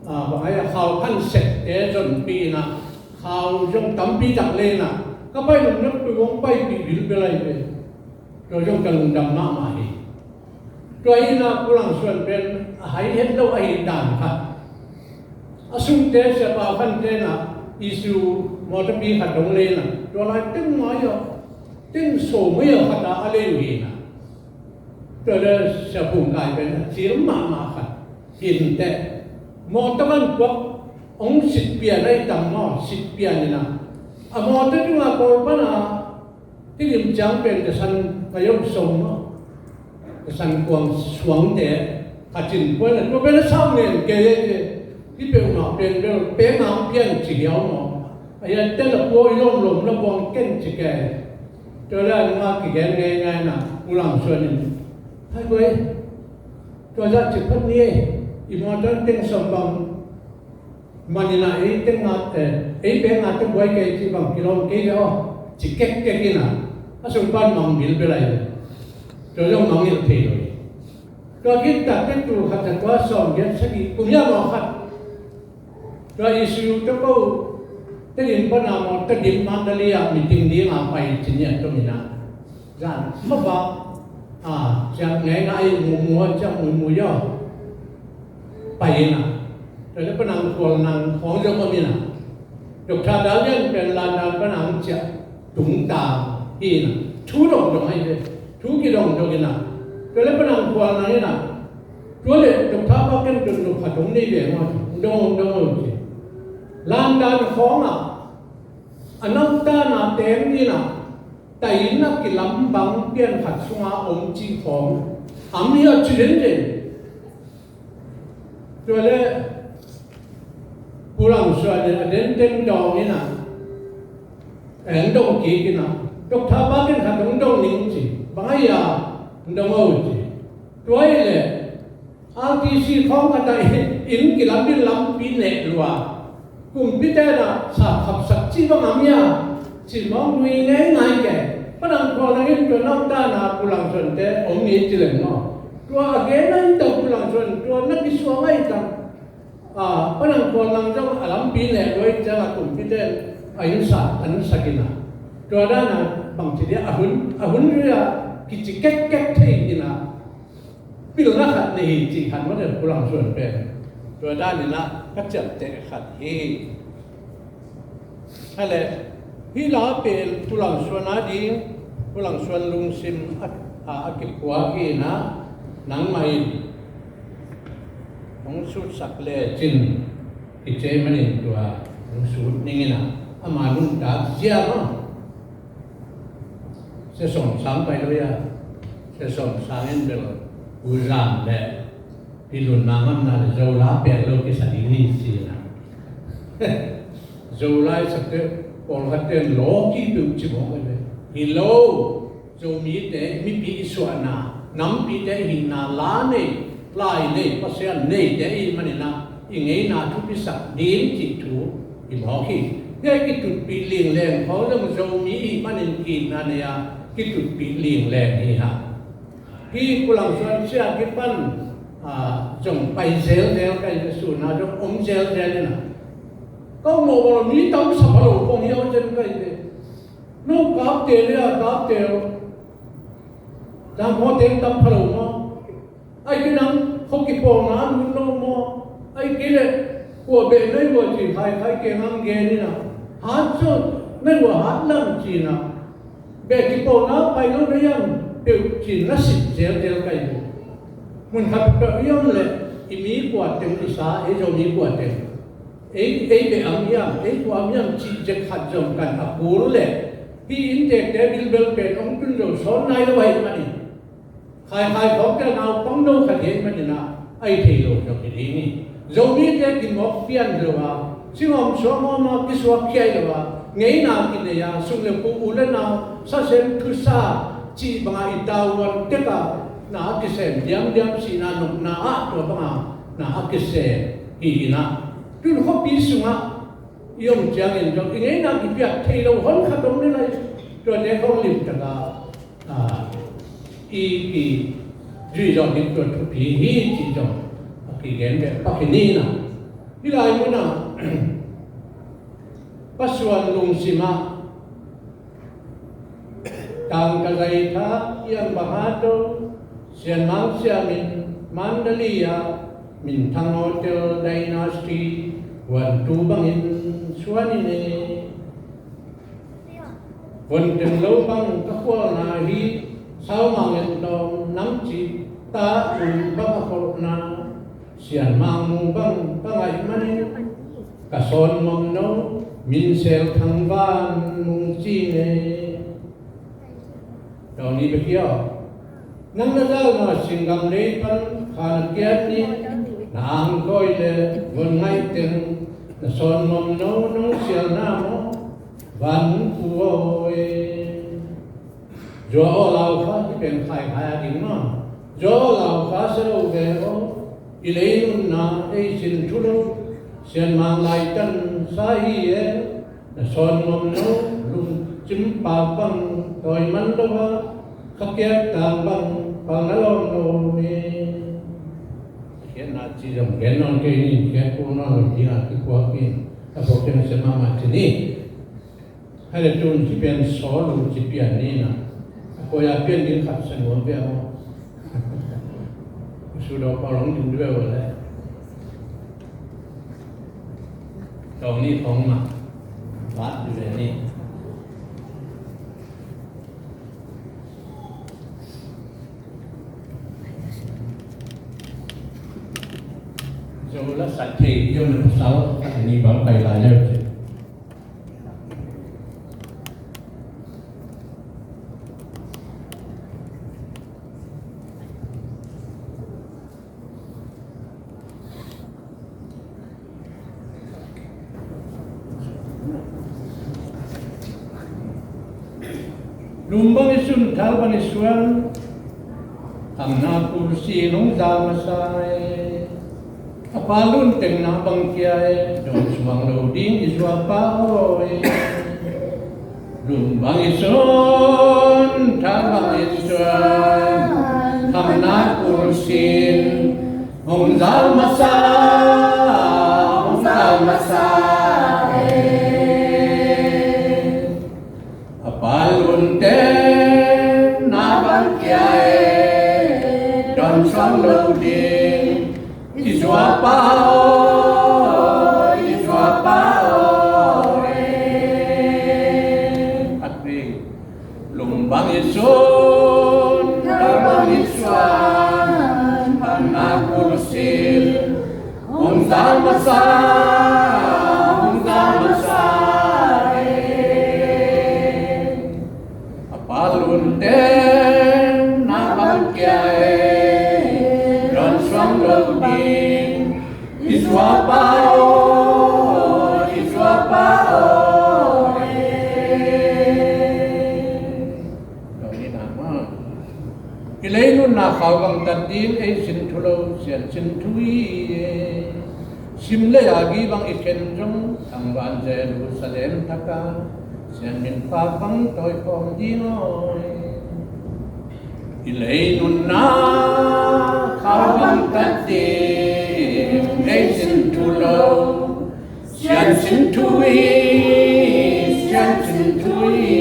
a, bang ai a, khau khan sekte zonpih in ah, khau zong tampi tak le in ah, ka pai nopna tua hong paipih bilbel lai ve. Tua zong ka lungdam mahmah hi. Tua hi in ah, Pu Lang Suan pen a hai het lo ahih dan khat. A sungte, Sia Pau Khan te in ah, Isuzu mawtaw pi khat dong le in ah, tua lai teng mai ah, teng sawm mai ah khat ah a lei uh hi in ah. Tua le Sia Phung Khai pen a cil mahmah khat hi in teh, mawtaw van puak hong sit pian ahih tam maw, sit pian in ah, a mawtaw tungah kawl pan a, Tedim ciang pen Tesan ka yom song maw, Tesan kuang suangte, khat ci in, tua pen a sam ngen kei e ci. Hih peuhmah pen bel peng a hong pian ci hiau maw. A hiatte la pua i lawm lawm la buang ken ci kei. Tua le a nungah kigen ngeingai in ah, Pu Lang Suan in, hai guai, tua zah ci phot ni e, i mawtaw teng sawm bang man in ah, ei teng a, eh, ei peng a teng buai kei ci bang kilawm kei ve aw, ci kekkek in ah, a sung pan mang bilbel lai. Tua zong mangngilh thei lo hi. Tua khit tak ciang tul khat za kua sawm giat sagih kum hiam aw khat, tua Isuzu tawh ko Tedim pan a maw, Tedim Mandalay ah meeting ding a pai ci ni a tom in ah. Zan mah bang, a, ciang ngeina i mumu, ciang mumu yaw. Pai in ah. Tua le Panang Khual Nang khawng zong om in ah. Doctor Dalian pen London pan a hong ciah tungtang hi in ah. Thu dongdong ahi ve. Thu kidongdong in ah. Tua le Panang Khual Nang in ah, tua le Doctor Pa Ken Tun Nup khat hong nei ve maw, dong, dong, dong ci. London khawng ah, a nauta na teng in ah, tai in a kilam bang pian khat sunga om ci khawng, a mi a ci den den. Tua le Pu Lang Suan in a den den dong in ah, en dong kik in ah, Doctor Pa Ken khat hong dong ning ci, bang a hia, dong o ci. Tua hi le, R T C khawng khat ah inn kilam ding lampi neh lua. Kumpite in ah sa khapsak ci bang a mi a, ci mawk nui ngeingai kei. Panang Khual Nang in tua nauta na Pu Lang Suan te om mi ci leng maw, tua a gen a in tawh Pu Lang Suan tua na kisuang a i tang. A, Panang Khual Nang zong a lampi neh lua i ciang a kumpite in a inn sa, an sak in ah. Tua dan a bang ci dia, a hun, a hun zui a kici kekkek thei in ah. Pilna khat nei hi cih khat mah le Pu Lang Suan pen tua dan in ah ka ciamteh khat hi. Hale, hih la pen Pu Lang Suan a ding, Pu Lang Suan lungsim a, a, a kikuak hi in ah, nangmah in hong sutsak lecin, i cei manin tua hong sut ning in ah, ama nuntak zia maw. Sia Sawm Sang pai lo ia, Sia Sawm Sang in bel U Zam le Pi Lun Mang amna le Zola pek lo kisa ding hi ci na. Zola i sakte pawlkhatte in lawki peuh ci mawk hi ve. Hi lo, Zomite mipi i suahna Nampite i hihna la nei, lai nei, Pasian neite i hih manin ah i ngeina thupisak ding cih thu i mawk hi. Hih a kitutpih lingleng khawng zong Zomi i hih manin ki-itna nei-a kitutpih lingleng hi hang. Hih Pu Lang Suan Sia kipan, ah, zong pai zelzel ka hi ve, sun-a zong om zelzel hi na. Ka um mawh bang lo, mi tam sa pha lo kong hiau zen ka hi ve. No kapte le a kapte, zangkhawte tam pha lo maw? Ai kei nang khuakipawlna a lut lo maw? Ai kei leh kua beh na hi ua ci Khaikhai kiang hong gen in a, hat zong na hi ua, hat lang ci-in a, beh kipawlna pai lo na hiam peuh ci-in na sik zelzel ka hi ve. Mun khat peuh i om leh i mi kua teng i sa, ei Zomi kua teng, ei, ei beh a om hiam, ei kua a om hiam cih zek khat zong kan a kul leh, hih inntekte bilbel pen hong tun zo sawn nai lo ahih manin, Khaikhai khawng tel naupang no khat hi ahih manin ah, a hi thei lo zong hi ding hi. Zomite kimawk pian lo a, singawm suangawm a kisuak khiai lo a, ngeina kinei a, sum le pu, u le nau, sasem thusa cih banga i tavuan tek a, na a kisem diamdiam, sihna nopna ah tua banga na a kisem hi in ah, tun khuapi sungah i om ciangin zong i ngeina kipiak thei lo hon khat om ni lai. Tuate khawng limtak a, a, i kizui zawh ding tua thupi hi cih zong a kigen beh pak hi ni na. Hih lai munah Pa Suan lungsim ah Tangka Zaitha, Iang Bahato, Sian Mang Sia Min, Mandalay ah Minthang Hotel Dynasty huantu bangin suan in e. Huan teng lo bang ka khualna hi, Saumang en tawm nam cih ta un bang a kholhna, Sian Mang Mu bang ka ngaih manin, ka sawn mawm no Min Sel Thang Van Mung ci ne. Tawng ni bek hi aw. Nang na zalna singgam lei pan kha na kiat ni, na angkawi le von ngaih teng, na sawn mawm no nong sialna maw, Van Mung Pu aw e. Zua aw lau kha, hih pen Khaikhai a ding maw. Zua aw lau kha, sa lo ve aw. I lei nunna ei sin thu lo, Sian Mang laitan sa hi e. Na sawn mawm no lungcim pak bang tawi man lo a, kha kiak tang bang pal na lawm lo e. Khiatna ci zong gen nawn kei ni, khiat kul nawn lo ding a kikuak in, a pawk teng sia mahmah ci ni. Hai le tun ci pian sawl uh ci pian ni na. A koi a pian ding khat sa nuam pia maw? Su daw pau long ding dua uh le. Tawng ni khawng mah vat ding ve ni. Zo la sa thei, yo na pasal, ni bang pai lai le. Lum bang i sun, thal bang i suan, khamna kursi nong za masa e. A pa lun teng na bang kia e, dawn suang lo ding i zuapa aw e. Lum bang i sun, thal bang i suan, khamna kursin hong zal masa, hong zal masa e. A pa lun teng na bang kia e, dawn suang lo ding i zuapa aw, i zuapa aw e. At ring. Lum bang i sun, thal bang i suan, khamna kursin hong zal masa, hong zal masa e. A pa lun teng na bang kia e, dawn suang lo ding i zuapa aw, i zuapa aw e. Dawn ni na maw. I lei nunna Khau bang tat ding ei sin thu lo, Sian sin thu hi e. Sim le a gi bang i khen zong, thangvan Jerusalem thak a Sian min pak bang tawi khawm ding aw e. I lei nunna khau bang tat ding ei sin thu lo, Sian sin thu hi, Sian sin thu hi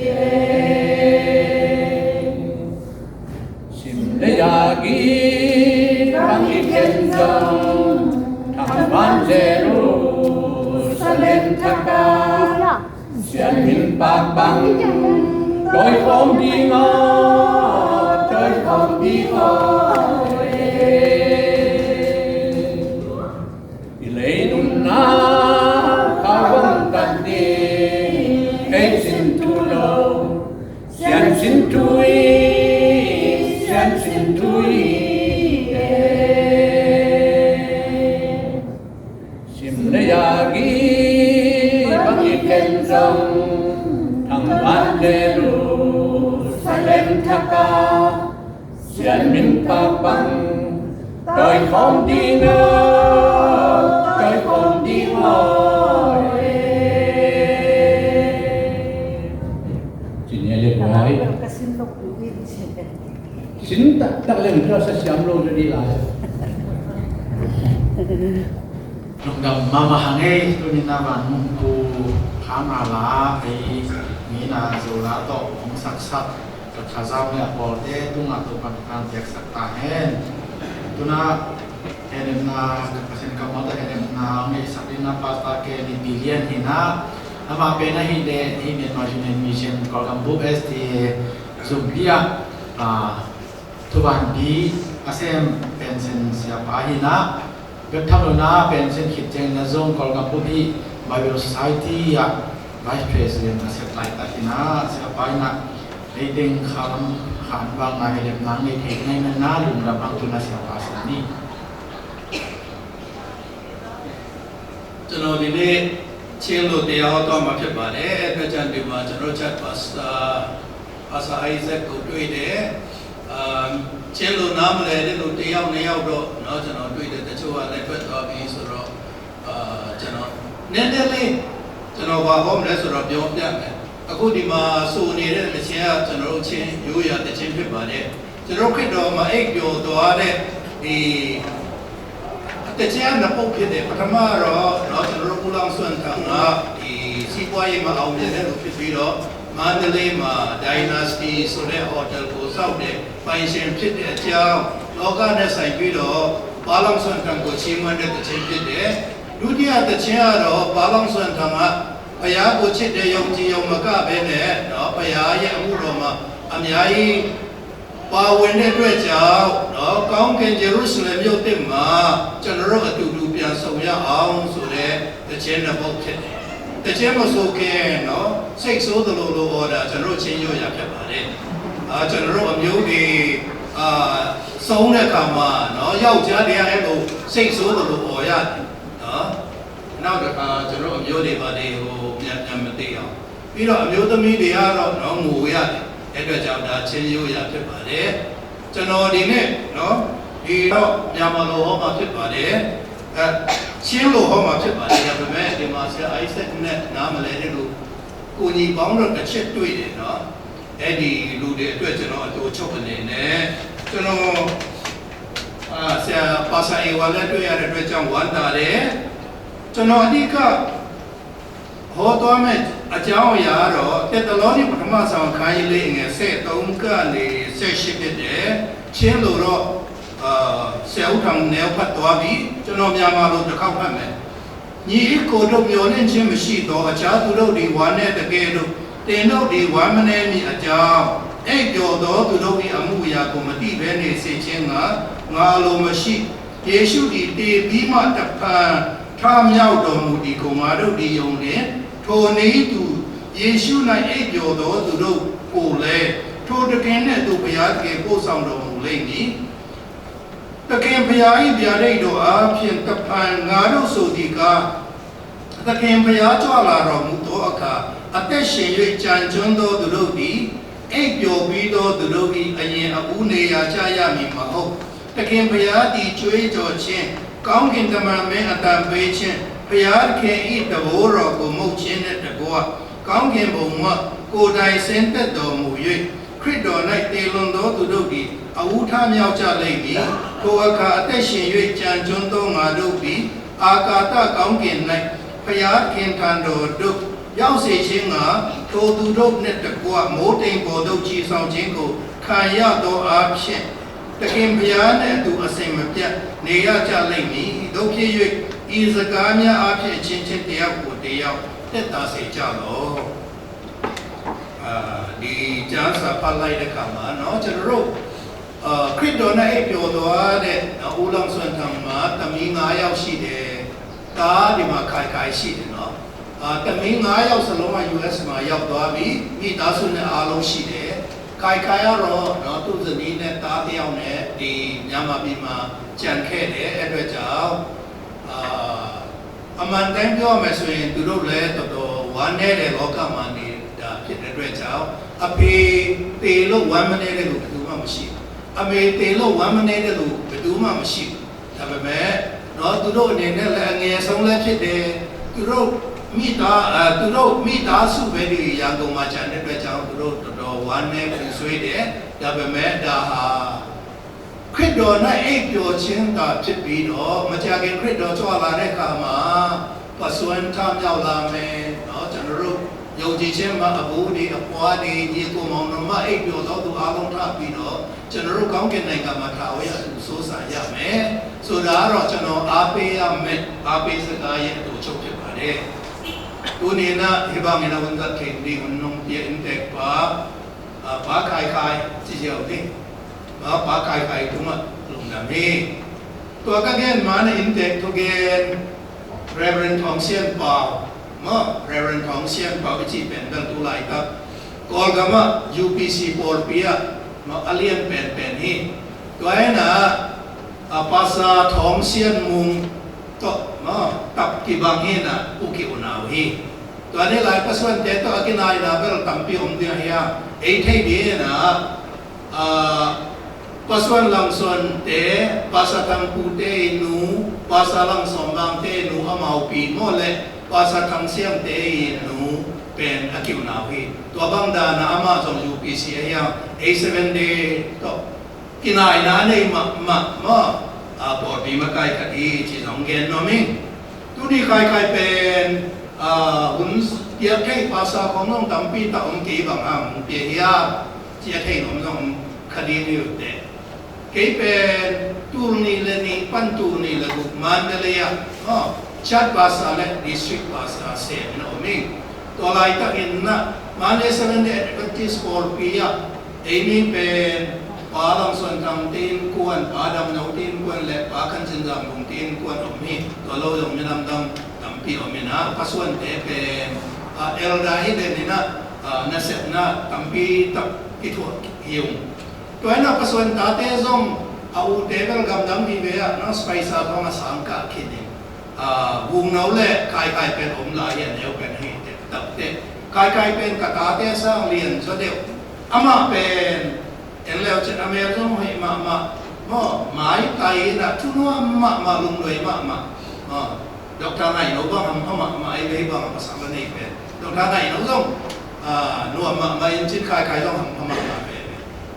e. Sim le a gi bang i khen zong, thangvan Jerusalem thak a Sian min pak bang tawi khawm ding aw, tawi khawm ding aw e. I lei nunna khau bang tat ding ei sin thu lo, Sian sin thu hi, Sian sin thu hi e. Sim le a gi bang i khen zong, thangvan Jerusalem thak a Sian min pak bang tawi khawm ding aw, tawi khawm ding aw e. Ci ni a le buai. Ka sin lo ku in ci. Sin taktak leng tua sa siam lo zaw dih lai. Lungdam mahmah hang ei, tuni na van mungpu khang a la ei, mi na zo la tawh hong saksak ka khazau le a pawlte tungah Topa'n thupha piaksak ta hen. Tuna henemna, ka Pasian kammal tawh henemna hong neisak dingin Pastor K D Billion hi na, amah pen ahih leh hih Myanmar Union Mission Kawlgam Bup S D A zumpi ah, ah, thuvanpi a sem pension siapa hi na, bek tham lo na pension khit ciangin a zong Kawlgam Bup hih Bible Society ah Vice President a sep laitak hi na, siapa hi na, ei teng khalam khan bang na henemna ngei thei ngei na, lungdam hang tuna siapa sin ni. ကျွန်တော်ဒီနေ့ချင်းလိုတရားဟောသွားမှာဖြစ်ပါတယ်။ အဲဒါကြောင့်ဒီမှာကျွန်တော်ချက်ပါစာ Pastor Isaac ကိုတွေ့တယ်။ အာ၊ ချင်းလိုနားမလည်တဲ့လူတစ်ယောက်နှစ်ယောက်တော့နော် ကျွန်တော်တွေ့တယ်။ တချို့ကလည်းထွက်သွားပြီဆိုတော့ အာ၊ ကျွန်တော်နည်းနည်းလေး ကျွန်တော်ဘာဟောမလဲဆိုတော့ပြောပြမယ်။ အခုဒီမှာဆိုနေတဲ့သီချင်းက ကျွန်တော်တို့ချင်းရိုးရာသီချင်းဖြစ်ပါတယ်။ ကျွန်တော်တို့ခရစ်တော်မှာအိပ်ပျော်သွားတဲ့ ဒီသီချင်းကနှစ်ပုဒ်ဖြစ်တယ်။ ပထမကတော့နော် ကျွန်တော်တို့ဦးလောင်းစွမ်းထံက ဒီစီးပွားရေးမအောင်မြင်တဲ့လူဖြစ်ပြီးတော့ မန္တလေးမှာ Dynasty ဆိုတဲ့ဟိုတယ်ကိုစောင့်တဲ့ပိုင်ရှင်ဖြစ်တဲ့အကြောင်း၊ လောကနဲ့ဆိုင်ပြီးတော့ ပါလောင်စွမ်းထံကိုချီးမွမ်းတဲ့သီချင်းဖြစ်တယ်။ ဒုတိယသီချင်းကတော့ ပါလောင်စွမ်းထံက ဘုရားကိုချစ်တဲ့ယုံကြည်ရုံမကဘဲနဲ့နော် ဘုရားရဲ့အမှုတော်မှာအများကြီးပါဝင်တဲ့အတွက်ကြောင့်နော် ကောင်းကင်ယေရုရှလင်မြို့သစ်မှာ ကျွန်တော်တို့အတူတူပြန်ဆောင်ရအောင်ဆိုတဲ့သီချင်းနှစ်ပုဒ်ဖြစ်တယ်။ သီချင်းမဆိုခင်နော် စိတ်ဆိုးသလိုလိုအော်တာ ကျွန်တော်တို့ချင်းရိုးရာဖြစ်ပါတယ်။ အာ၊ ကျွန်တော်တို့အမျိုးတွေ အာ၊ ဆုံးတဲ့အခါမှာနော် ယောက်ျားတွေကအဲ့လိုစိတ်ဆိုးသလိုအော်ရတယ်နော်။ နောက်တစ်ခါ ကျွန်တော်တို့အမျိုးတွေဘာတွေဟိုပြန်ပြန်မသိအောင်၊ ပြီးတော့အမျိုးသမီးတွေကတော့နော် ငိုရတယ်။ အဲ့အတွက်ကြောင့်ဒါချင်းရိုးရာဖြစ်ပါတယ်။ ကျွန်တော်ဒီနေ့နော် ဒီတော့မြန်မာလိုဟောမှာဖြစ်ပါတယ်။ အဲ၊ ချင်းလိုဟောမှာဖြစ်ပါတယ်။ ဒါပေမဲ့ဒီမှာဆရာ Isaac နဲ့နားမလည်တဲ့လူ ကိုကြီးပေါင်းတော့တစ်ချက်တွေ့တယ်နော်။ အဲ့ဒီလူတွေအတွက်ကျွန်တော်အတူချုပ်အနေနဲ့ ကျွန်တော်၊ အာ၊ ဆရာပါစာအေဝါလည်းတွေ့ရတဲ့အတွက်ကြောင့်ဝမ်းသာတယ်။ ကျွန်တော်အဓိကဟောသွားမယ့်အကြောင်းအရာကတော့ သစ်သလောနီပထမဆောင် ခန်းကြီးလေး ငယ်ဆယ့်သုံးကနေဆယ့်ရှစ်ဖြစ်တယ်။ ချင်းလိုတော့၊ အာ၊ ဆရာဦးထောင်နဲဖတ်သွားပြီ။ ကျွန်တော်မြန်မာလိုတစ်ခေါက်ဖတ်မယ်။ ညီအစ်ကိုတို့မျှော်လင့်ခြင်းမရှိသော အခြားသူတို့သည်ဝမ်းနည်းသကဲ့သို့ သင်တို့သည်ဝမ်းမနည်းမည်အကြောင်း၊ အိပ်ပျော်သောသူတို့၏အမှုအရာကိုမသိဘဲနေစေခြင်းငှာ ငါအလိုမရှိ။ ယေရှုသည်သေပြီးမှတဖန်ထမြောက်တော်မူသည်ကို ငါတို့သည်ယုံလျှင်၊ ထိုနည်းသူယေရှု၌အိပ်ပျော်သောသူတို့ကိုလည်း ထိုသခင်နှင့်အတူဘုရားသခင်ပို့ဆောင်တော်မူလိမ့်မည်။ သခင်ဘုရား၏ဗျာဒိတ်တော်အားဖြင့် တဖန်ငါတို့ဆိုသည်ကား၊ သခင်ဘုရားကြွလာတော်မူသောအခါ အသက်ရှင်၍ကျန်ကြွင်းသောသူတို့သည် အိပ်ပျော်ပြီးသောသူတို့သည် အရင်အဦးနေရာကျရမည်မဟုတ်။ သခင်ဘုရားသည် ကြွေးကြော်ခြင်း၊ ကောင်းကင်တမန်မင်းအသံပေးခြင်း၊ ဘုရားသခင်၏တံပိုးတော်ကို မှုတ်ခြင်းနှင့်တကွ၊ ကောင်းကင်ဘုံမှ ကိုယ်တိုင်ဆင်းသက်တော်မူ၍ ခရစ်တော်၌သေလွန်သောသူတို့သည် အဦးထမြောက်ကြလိမ့်မည်။ ထိုအခါ အသက်ရှင်၍ ကျန်ကြွင်းသောငါတို့သည် အာကာသကောင်းကင်၌ ဘုရားသခင်ထံတော်သို့ ရောက်စေခြင်းငှာ ထိုသူတို့နှင့်တကွ မိုဃ်းတိမ်ပေါ်သို့ ချီဆောင်ခြင်းကို ခံရသောအားဖြင့်၊ သခင်ဘုရားနှင့်အတူ အစဉ်မပြတ် နေရကြလိမ့်မည်။ သို့ဖြစ်၍ ဤစကားများအားဖြင့် အချင်းချင်း တစ်ယောက်ကိုတစ်ယောက် သက်သာစေကြလော့။ အာ၊ ဒီကျမ်းစာဖတ်လိုက်တဲ့အခါမှာနော်၊ ကျွန်တော်တို့၊ အာ၊ ခရစ်တော်နဲ့အိပ်ပျော်သွားတဲ့နော်၊ ဦးလောင်စွမ်းထံမှာသမီးငါးယောက်ရှိတယ်။ သားဒီမှာခိုင်ခိုင်ရှိတယ်နော်။ အာ၊ သမီးငါးယောက်စလုံးက ယူအက်စ် မှာရောက်သွားပြီ။ မိသားစုနဲ့အားလုံးရှိတယ်။ ခိုင်ခိုင်ကတော့နော်၊ သူ့ဇနီးနဲ့သားတစ်ယောက်နဲ့ဒီမြန်မာပြည်မှာကျန်ခဲ့တဲ့အတွက်ကြောင့်၊ အာ၊ အမှန်တိုင်းပြောရမယ်ဆိုရင် သူတို့လည်းတော်တော်ဝမ်းနည်းတဲ့လောကမှာနေတာဖြစ်တဲ့အတွက်ကြောင့်၊ အဖေသေလို့ဝမ်းမနည်းတဲ့လူဘယ်သူမှမရှိဘူး။ အမေသေလို့ဝမ်းမနည်းတဲ့လူဘယ်သူမှမရှိဘူး။ ဒါပေမဲ့နော်၊ သူတို့အနေနဲ့လည်းအငယ်ဆုံးလည်းဖြစ်တယ်။ သူတို့မိသား၊ အဲ၊ သူတို့မိသားစုပဲဒီရန်ကုန်မှာကျန်တဲ့အတွက်ကြောင့် သူတို့တော်တော်ဝမ်းနည်းပူဆွေးတယ်။ ဒါပေမဲ့ဒါဟာ ခရစ်တော်၌အိပ်ပျော်ခြင်းသာဖြစ်ပြီးတော့၊ မကြာခင်ခရစ်တော်ကြွလာတဲ့အခါမှာ ပစွမ်းထမြောက်လာမယ်နော်။ ကျွန်တော်တို့ယုံကြည်ခြင်းမှာ အဘိုးတွေ၊ အဘွားတွေ၊ ညီအစ်ကိုမောင်နှမ၊ အိပ်ပျော်သောသူအားလုံးထပြီးတော့၊ ကျွန်တော်တို့ကောင်းကင်နိုင်ငံမှာ ထာဝရအတူစိုးစံရမယ်ဆိုတာကတော့ ကျွန်တော်အားပေးရမယ့်၊ အားပေးစကားရဲ့အတိုချုပ်ဖြစ်ပါတယ်။ သူ့အနေနဲ့၊ ဒီဘက်မှာ ဝန်ထမ်းတွေ၊ ဝန်ထမ်းတွေ၊ အာ၊ ပါခိုင်ခိုင်၊ ကြည့်ကြအောင်လေ။ နော်၊ ပါခိုင်ခိုင်၊ သူမ၊ လူနာမင်း။ သူက ကရင်မှာနဲ့ အင်္ဂလိပ်၊ သူက Reverend ထောင်ဆင်းပေါင်၊ နော်၊ Reverend ထောင်ဆင်းပေါင်၊ အကြည့်ပင်ပင်၊ သူလိုက်တာ။ ကီုလ်ဂမ၊ ယူပီစီ၊ ပေါ်ပီယ၊ နော်၊ အလျံပင်ပင်၊ ဟိ။ သူကနော်၊ အာ၊ ပါစတာထောင်ဆင်းမုံ၊ သူနော်၊ တပ်ကီဘင်၊ ဟိနော်၊ သူကီ unau hi. Tua nih lai pasuante tawh a kinaina bel tampi om ding a hi a, ei thei ding in a, aa, Pasuan Langsuante, Pasa Thangpute i nu, Pasa Langsawm Bangte i nu amau pi maw le, Pasa Thang Siangte i nu pen a kiunau hi. Tua bang dan a amah zong U P C a hi a, ei Seven Day tawh kinaina nei mahmah maw? A, pawlpi makai khat hi ci zong gen nuam ing. Tuni kaikai pen, a, hun piak thei pasa khong zong tampi tak om kei bang a, hong pia hiam ci a thei nuam zong kha ding hi uh teh. Kei pen tul nih le nih pan tul nih le guk Mandalay ah, aw, Church Pastor le District Pastor sem in a om ing. Tua laitakin ah Mandalay Seventh Day Adventist pawlpi ah ei mi pen Pa Lam Suan Thangte innkuan, Pa Dam Note innkuan le Pa Khan Sin Zam Lungte innkuan om hi. Tua lo zong minam dang tampi om in ah, pasuante pen, a, elder hi den in ah, a, nasepna tampi tak kithuah hi ung. Tua in ah pasuan tate zong a ute bel gamdang vive ah, nang spaisa khong a sang kah khin in, a, vungno le kaikai pen om lai hi a, neu pen hi teh, tap teh. Kaikai pen ka tate a sang lian zaw deuh. Amah pen en leu cin a mel zong hoih mahmah maw, maitai in ah thunuam mahmah, lungnuai mahmah maw. Doctor Ngaih Lo bang hampha mahmah, ei vei bang a pasal a nei pen Doctor Ngaih Lo zong, a, nuam mahmah in cin, kaikai zong hampha mahmah pen.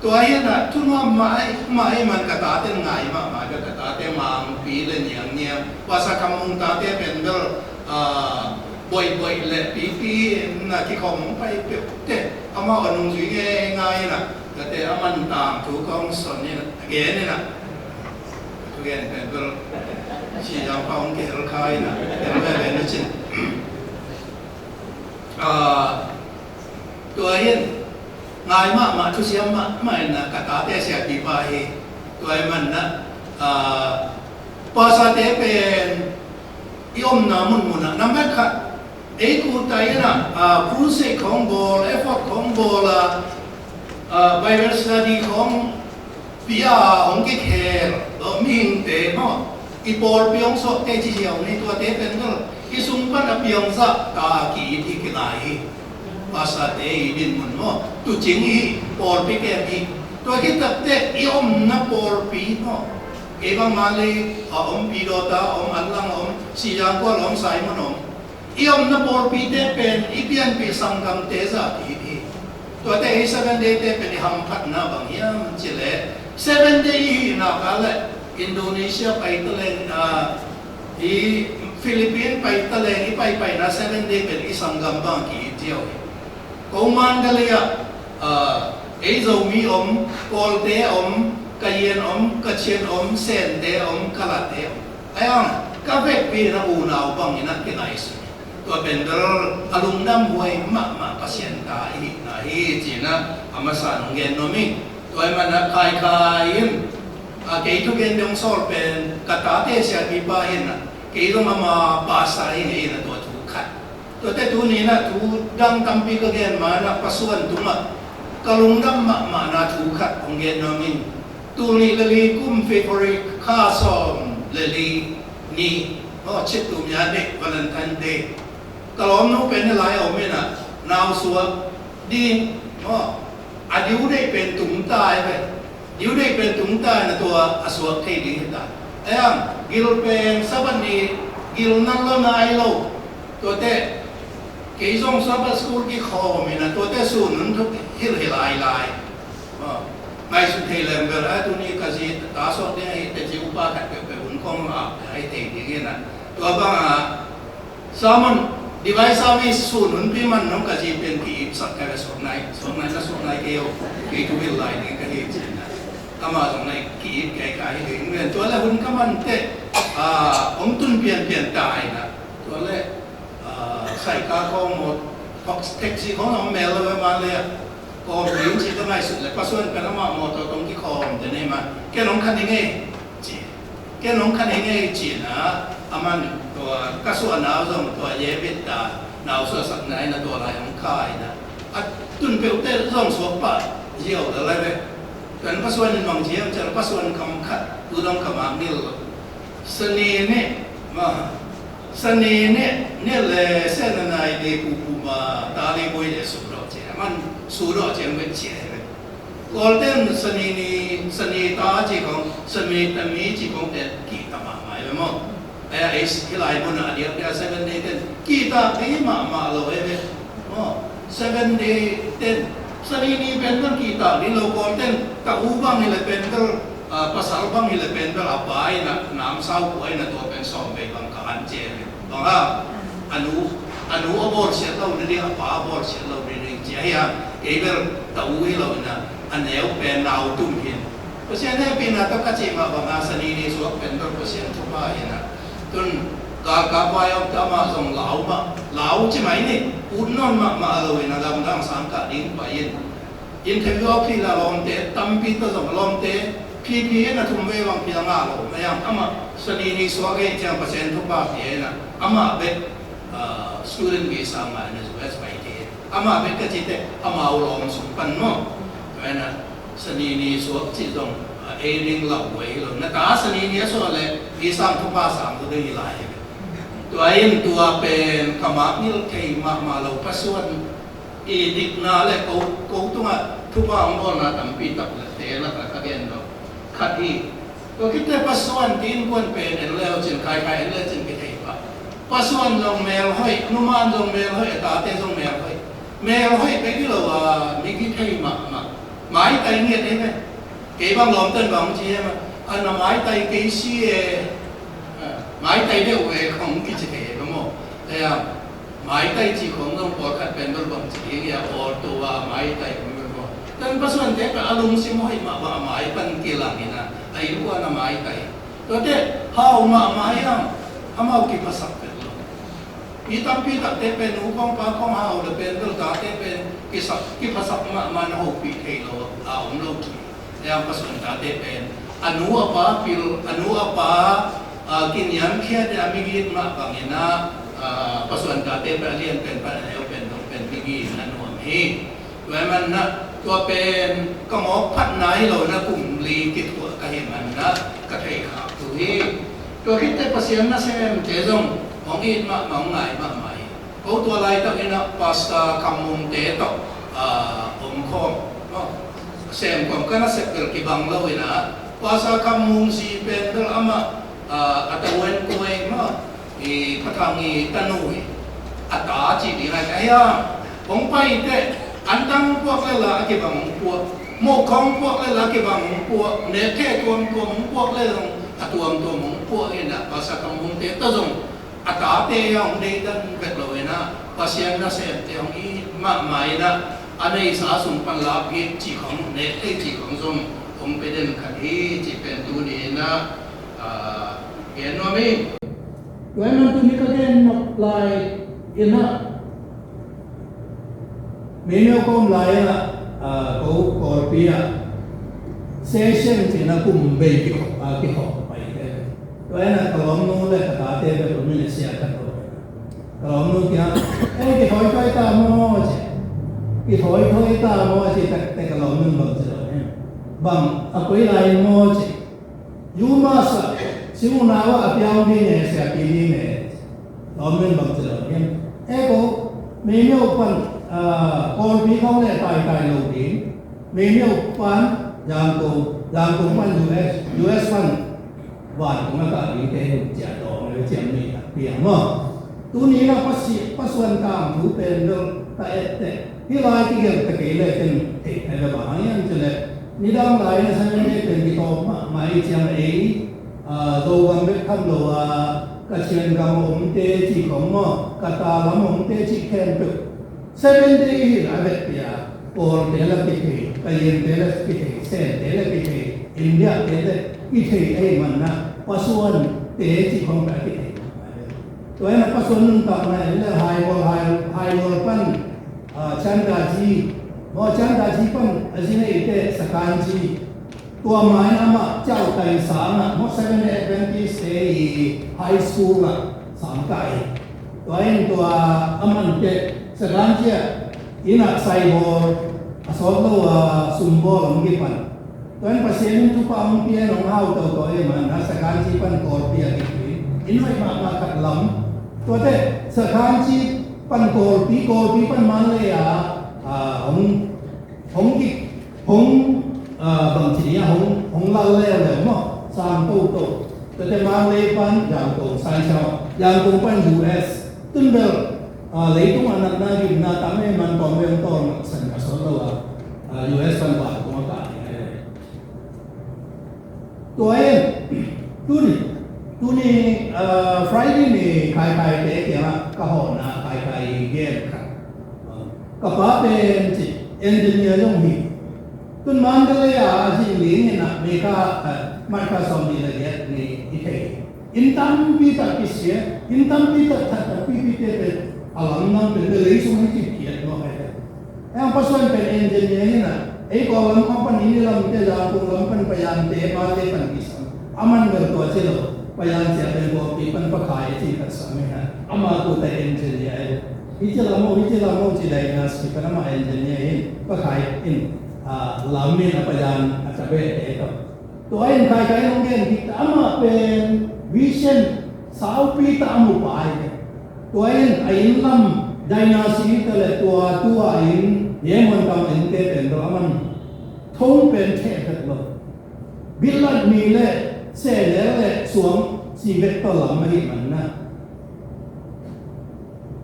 Tua hi in ah thunuam mah ei, mah ei man ka tate ngai mahmah, ka tate Mangpi le Niangniang, Pasa Kham Mung tate pen bel, a, boihboih le pipi in ah kikhawm hong pai peuh teh, amau a nungzui ngeingai in ah, ka te a man tangthu kong son in ah, a gen in ah, thugen pen bel si zang pa hong kihel kha in ah, pen bel pen cin. A, tua hi in ngai mahmah, thusiam mahmah in ah ka tate siapipa hi. Tua hi man ah, a, pasate pen i omna munmun ah, nambat khat, ei kuta in ah, a, crusade khong bawl, effort khong bawl a, a, Bible study khong pia hong kikhel lo mihingte maw, i pawlpi hong suakte ci ziau ni, tuate pen bel i sung pan a piangzah ta ki-it hi, kilai hi. Pastorte i dinmun maw, tuucing i hi, pawlpi kem i hi. Tua khit takteh i omna pawlpi maw, kei bang Mandalay a om, Pidawt a om, Anlang a om, Zeliangrong a om, Simon a om. I omna pawlpite pen i pianpih sanggamte zah i hi. Tuate i Seven Day te pen i hamphatna bang hiam cileh, Seven Day i hihna kha leh Indonesia pai taleng, a, i Philippines pai taleng, i paipaina Seven Day pen i sanggam bang ki-it ziau hi. Ko Mandalay ah, a, ei Zomi om, Kawlte om, Kayin om, Kachin om, Sente om, Kalate om. Ayang, ka vekpi na unau bangin a kingaihsun. Tua pen bel a lungdam huai mahmah Pasian ta i hihna hi, ci-in a masa nong gen nuam hi. Tua ahih manin a Khai Khai in, a, kei thugen dong sawl pen ka tate siapipa hi-in a, kei zong ama pastor hi-in a, tua thu khat. Tuate tuni-in a thu dang tampi ka gen ma-in a, Pasuan tungah ka lungdam mahmahna thu khat hong gen nuam ing. Tul nih le li kum February kha sawm le li ni, aw, cit tum ya dek, Valentine Day. Ka lawmnu pen hih lai a om in a, nau suak ding, aw, a due date pen tung ta hi ve. Due date pen tung ta in a, tua a suak thei ding hi ta. Ayang, gil pen Sabbath ni gil nan lo nai lo. Tuate, kei zong Sabbath school kikhawm in a, tuate sun hun thuk hilh hi lai lai. Aw, ngaihsut thei lem bel a, tuni ka zi ta suak ding ahi teh, ci upa khat peuhpeuh hun khawm a, a hi thei ding in a. Tua bang a, Sermon, Divine Service sun hunpi man nong ka zi pen ki-ipsak ka ve, suak nai, suak nai na suak nai kei o, kei thu hilh lai ding ka hi, ci-in a. Amah zong na ki-ip kei ka hi ding ven. Tua leh hun ka man teh, a, hong tun pianpian ta in a. Tua leh, a, Saika khawng maw, taxi khawng hong mel lo ve, man leh a. Kawm ding ci ka ngaihsut leh, Pasuan pen amah mawtaw tawh hong kikhawm te nei ma. Ken hong kha ning ei, ci. Ken hong kha ning ei, ci-in a, aman tua ka suahna uh zong tua Yevit ta, nau suahsakna in a, tua lai hong kha in a. A tun peuhte zong suak pah ziau lel lai ve. Tua in Pasuan in bang ci hiam cih leh, Pasuan kam khat, tu dong ka mangngilh lo. Sani ni, ma, Sani ni, ni le Sena nai de pu pu ma, ta le boi le su dawh ci, aman su dawh ci, ang vet ci ai ve. Kawlten Sani ni, Sani ta ci khong, Sani ta mi ci khong te kihta mahmah ai ve maw. Ai, ai, hih lai mun a diakdiak Seven Day ten kihta kei mahmah lo ai ve. Maw, Seven Day ten Sani ni pen bang kihta ni lo, Kawlten ta u bang hi le pen bel, a, pasal bang hi le pen bel a pa in a, namsau kua in a, tua pen sawm vei bang ka an ci ai ve. Bang hang, a nu, a nu a bawlsiat lo ding, a pa a bawlsiat lo ding ci a hi a, kei bel ta u hi lo in a, a neu pen nau tum hi in. Pasian hehpihna tawh ka cih mah bang a, Sani ni suak pen bel Pasian thupha hi in a. Tun galkap vai om ta, amah zong lau mah, lau ci mai ni, ut nawn mahmah lo in a, lamdang sang kah ding pai in. Interview a phih leh a lawmte tampi tawh zong, a lawmte phiphi in a, thum vei bang pia ngah lo. Maiam amah Sani ni suak ei ciang Pasian thupha pia in a, amah bek, ah, student visa ngah in a, U S pai thei. Amah bek ka cih teh amau lawm sung pan maw. Tua in a Sani ni suak cih zong, ah, ei ding lauhuai hi lo. Na ta Sani ni a suak leh visa thupha sang zaw ding hi lai hi. Tua in tua pen ka mangngilh thei mahmah lo, Pasuan i dikna le ko, ko tungah thupha hong bawlna tampi tak leh te lakah ka gen lo khat hi. Tua khit teh Pasuan ti innkuan pen en le uh cin, Khai Khai en le uh cin kithei pah. Pasuan zong melhoih, numan zong melhoih, a tate zong melhoih. Melhoih bek hi lo a, mi kithei mahmah. Maitai ngiat hi ve. Kei bang lawmte'n bang ci hiam a, a na maitai kei si e. A, maitai deuh ve khong kici thei e maw. Tua a, maitai cih khong zong pawlkhat pen bel bang ci ding hia, awl tua maitai khong bel maw. Tua in Pasuante pen a lungsim hoih mahmah, a mai pan kilang in a, a innkuan a maitai. Tuate hau mahmah hiam, amau kiphasak pen lo. Mi tampi takte pen nu khong pa khong hau leh pen bel, tate pen kisak, kiphasak mahmah, na hopih thei lo a om lo ci. Tua Pasuan tate pen a nu a pa pil, a nu a pa, a, kiniamkhiat a, migit mah bangin a, a, Pasuan tate pen a lian pen pan a neu pen dong pen migit a nuam hi. Tua ahih manin a, tua pen ka mawk phatna hi lo in a, kum li kithuah ka hih manin a, ka theikhak thu hi. Tua khit teh Pasian nasemte zong hong it mahmah, hong ngai mahmah hi. Ko tua laitakin ah Pastor Kam Mung te tawh, ah, om khawm, no? Sem khawm ka nasep bel kibang lo in ah, Pastor Kam Mung zi pen bel amah, ah, a ta wen kuai, no? I Patang i tanu hi. A ta ci ding a, ai a, hong pai teh, antang puak le la a kibang hong puak, mokhong puak le la a kibang hong puak, nekkhe tuamtuam hong puak le zong a tuamtuam hong puak in ah, Pastor Kam Mung te tawh zong a tate a hong deidan bek lo in ah, Pasian nasemte hong it mahmah in ah, a neisa sung pan lap hi ci khong, nek thei ci khong zong hong pia den khat hi ci pen tuni in ah, ah, gen nuam hi. Tua ahih manin tuni ka gen nop lai in ah, Meimei kawm lai in ah, ah, ko Kawlpi ah session ci in ah kum bei kikhop, ah, kikhop pai te. Tua in ah ka lawmnu le ka tate bek om in ah sia khat om. Ka lawmnu kiang, "Eh, kithawi thoi ta maw?" ci. "Kithawi thoi ta maw?" ci. Tek tek ka lawmnu bang ci lo, eh. "Bang a koi lai maw?" ci. "You must, ah, si unau ah a piang ding e, siapi ding e." Lawmnu bang ci lo, eh. "Eh, ko Meimei pan, ah, Kawlpi khong le taitai lo ding. Meimei pan Yangon, Yangon pan U S, U S pan vantung a kah ding te hi," ci a tawng le ciam ni a piang maw. Tuni in ah Pasi-, Pasuan tangthu pen dong ka et teh, hih lai kigelh ta kei le ken thei thei le bang hang hiam cih leh, nidang lai in ah Seventh Day pen kitawm mahmah i ciang ei, ah, Zogam bek tham lo a, Kachin gam a omte cih khong maw, Qatar lam a omte cih khempeuh Seventh Day hi a, a vekpi a, Kawlte la kithei, Kayinte la kithei, Sente la kithei, India te la kithei ahih manin ah, Pasuante cih khong pen a kithei. Tua in ah Pasuan nuntakna en le Haimual, Hai, Haimual pan, ah, Chandaji, maw Chandaji pan a zi neite Sakanji. Tua ma in amah ciautai sang ah maw Seventh Day Adventist te i high school ah sang kah hi. Tua in tua a man teh Sakanji ah inn ah saibawl a sawt lo a sumbawl hong kipan. Tua in Pasian in thupha hong pia in hong hau toto ahih manin ah Sakanji pan Kawlpi ah kikhin. Inn hoih mahmah khat lam. Tua teh Sakanji pan Kawlpi, Kawlpi pan Mandalay ah, ah, hong hong ki, hong, ah, bangci ni a hong, hong lal leuleu maw, sang toto. Tua teh Mandalay pan Yangon, Saigon, Yangon pan U S. Tun bel, ah, leitung a natna gimna tam e, man tawm ve hong tawm san ka sawt lo a, ah, U S pan vantung a kah ni. Tua in, tuni, tuni, ah, Friday ni Kaikai te kiangah ka hawhna Kaikai i gen khat. Ka pa pen ci, engineer zong hi. Tun Mandalay ah a zin ding in ah May kha, ah, March kha sawm nih le giat ni i thei. Inn tampi tak kisia, inn tampi tak that takpi pite pen a lamdang pen lei sung hi kipkhiat mawk hi. Heng Pasuan pen engineer hi na, ei Kawlgam pan inn i lamte, Zangkong lam pan paiante, mate pan kisam. Aman bel tua ci lo, paian sia pen Kawlpi pan pakhai a ci khat sam hi na. Ama tua ta engineer hi. Hi ci lam o, hi ci lam o ci dai na si pan ama engineer hi. Pakhai in, ah, lam in a paian a ta be te to. Tua in Kaikai nong gen kik ta, amah pen vision saupi ta a mu pa hi. Tua in a inn lam dynasty ta le tua, tua inn Yemuan kam inn te pen tua aman thong pen theh vet lo. Billat mi le sehnel le suang si vet tua lam ahi man na.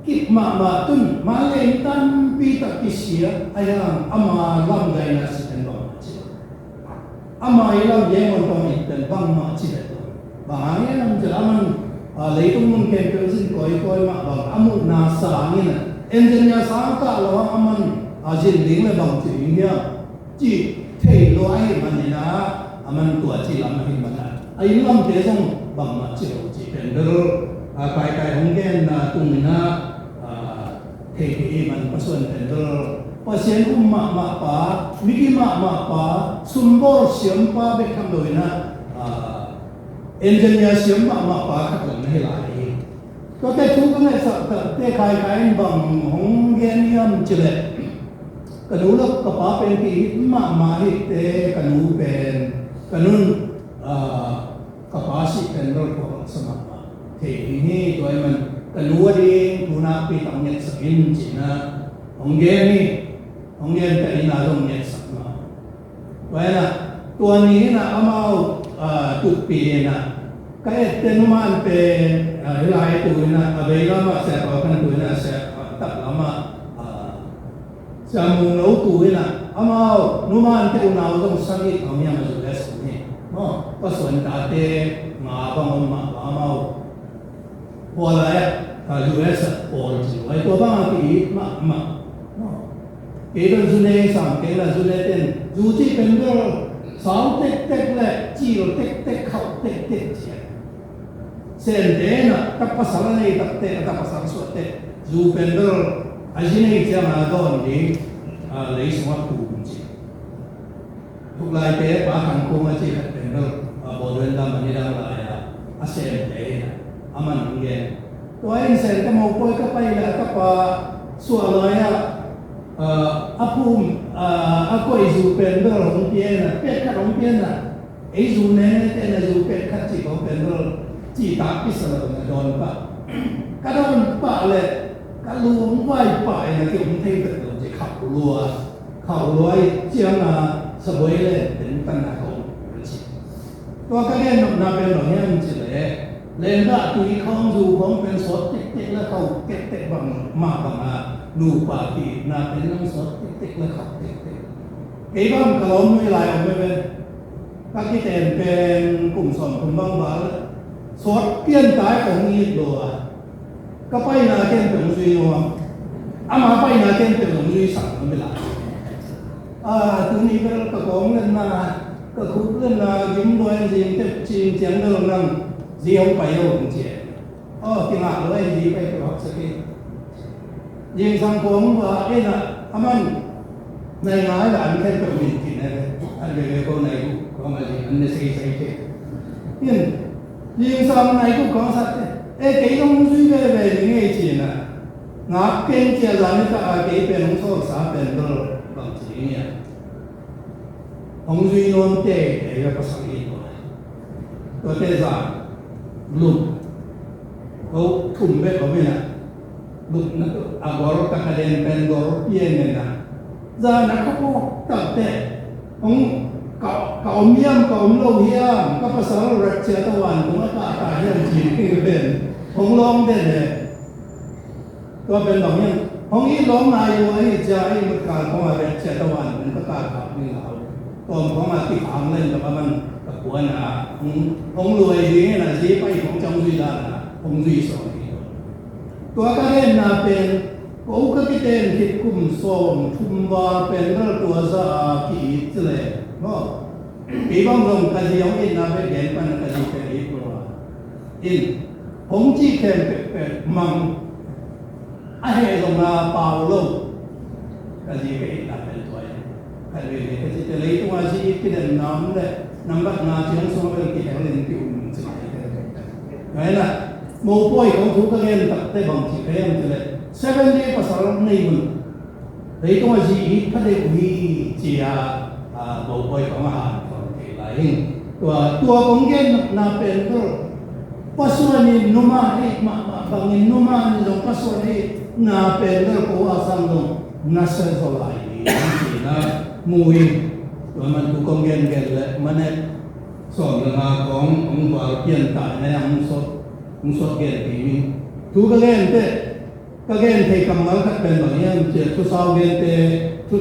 Kip mahmah tun, Mandalay inn tampi tak kisia, ahi hang ama lam dynasty pen bangmah ci lo. Ama i lam Yemuan kam inn pen bangmah ci lo. Bang hang hiam cih leh aman, ah, leitung mun khempeuh zin kawikawi mah bang a muhna sangin, engineer sang kah lo hang aman, ah, zin ding le bang ci ding hiam. Ci thei lua ahih manin ah, a man tua ci lam ahih manin ah, a inn lamte zong bangmah ci lo ci pen bel, a, Kaikai hong genna tungin ah, a, thei thei ahih man Pasuan pen bel, Pasian um mahmah pa, miki mahmah pa, sumbawl siam pa bek tham lo in ah, a, engineer siam mahmah pa khat lam na hi lai hi. Tuate thu ka ngaihsak tak te Kaikai in bang hong gen hiam cih leh, ka nu le ka pa pen kihit mahmah hi te, ka nu pen, ka nun, ah, ka pa sih pen lolphuak sa mahmah. Thei ding hi, tua ahih man, ka nu a ding thu nakpi tak ngetsak in ci-in ah hong gen hi. Hong gen ka inn ah zong ngetsak mah. Tua in ah tua ni in ah amau, ah, tutpih in ah ka etteh numan pen, ah, hih lai tu in ah a vei lamah Sia Pau Khan tu in ah Sia, ah, tak lamah, ah, Sia Mung Lo tu in ah amau numante unau zong sagih om hiam a U S om hi. Maw, Pasuan tate nga bang om mah bang amau. Tua lai ah, ah, U S ah pawl ci lo ai tua bang a ki-it mahmah. Maw, kei bel zu nei sam kei la zu nei ten zu cih pen bel sau tektek le cil tektek khauh tektek ci a. Semte in ah tak pasal a nei takte, a tak pasal suahte zu pen bel a zi nei ciang a dawn ding, a, lei sungah pum ci. Thuklaite Pa Thang Kung a ci khat pen bel, a, Bawluen lam a nidang lai a a semte in ah a man hong gen. Tua in semte mopawi ka pai le a tapa suah lai ah, a, a phum, a, a koih zu pen bel hong pia in ah, pek khat hong pia in ah, ei zu nene te na zu pek khat ci kong pen lo ci tak kisa lo na dawn pah. Ka dawn pah le ka lung vai pah e na ki hong thei vet lo ci khauh lua. Khauh lua i ciang a saboi le ten tan na kong ci. Tua ka gen nopna pen lo hiam ci le lengah tui khawng zu khawng pen sawt tektek le khauh tektek bang mah bang a nupa ki na pen nang sawt tektek le khauh tektek. Kei bang ka lawm nui lai om e pen. Ka kiten pen kum sawm kum bang val sawt pian tai kong it lo a. Ka paina ken peuh hong zui nuam. Ama paina ken peuh hong zui sak nuam hi lai. A, tuni bel ka kawng lenna, ka khup lenna, gim lua in zing tep cing ciang bel nang zi hong pai lo hong ci e. Aw, kingah lo a hi zi pai peuh haksa kei. Zingsang kawng va en ah a man nai ngai la an khempeuh min kin a ve. An veve ko nai gu kawng a zi an ne sei sei kei. In zingsang nai gu kawng sat te e kei dong zui veve ni ngei ci na. Ngak keng cia zan ni ta a kei pen hong sawlsa pen dol bang ci ni a. Hong zui nuam teitei ve pasal in tua. Tuate zan lum ko thum bek om in a lupna a gol ka ka den pen gol pian in a zan a ka pawk tak teh hong ka, ka om hiam ka om lo hiam ka pasal rat cia ta wan tung a ta ta hiam ci pen hong lawng den e. Tua pen bang hiam hong i lawm nai lo ahi cia i mut kal khong a vet cia ta wan pen ka kal khak ding lau. Tawm khong a ti khang len ka man ka kuan a hong luai ding in a zi pai khong ciang zui dan a hong zui sawn ding. Tua ka genna pen ko ka kiten khit kum sawm thum val pen ral tua za a ki-it ci le maw? Kei bang zong ka zi hong itna pen gen pan ka zi pen it lo a. In hong cih khempeuh peuh mang a heh zong a pau lo. Ka zi ka itna pen tua in khat veve ka cite leitung a zi it kidemna om le nambat nga ciang sung a bel kihel in ki um ci mai te. Ngai la mopawi kong thu ka gen takte bang ci ka hiam ci le seven day pasal nei un. Leitung a zi it kha deuh hi ci a, a, mopawi kong a han kong thei lai hi. Tua, tua kong gen na pen bel Pasuan in numa hi mahmah bangin numa in zong Pasuan hi na pen bel ko a sang zong na sa zo lai hi ci na mu hi. Tua man tu kong gen gen le manet sawm le nga kong hong val pian ta ne hong sot hong sot gen ti mi. Tu ka gen te Ka gen thei kammal khat pen bang hiam cih leh thusau gente thu,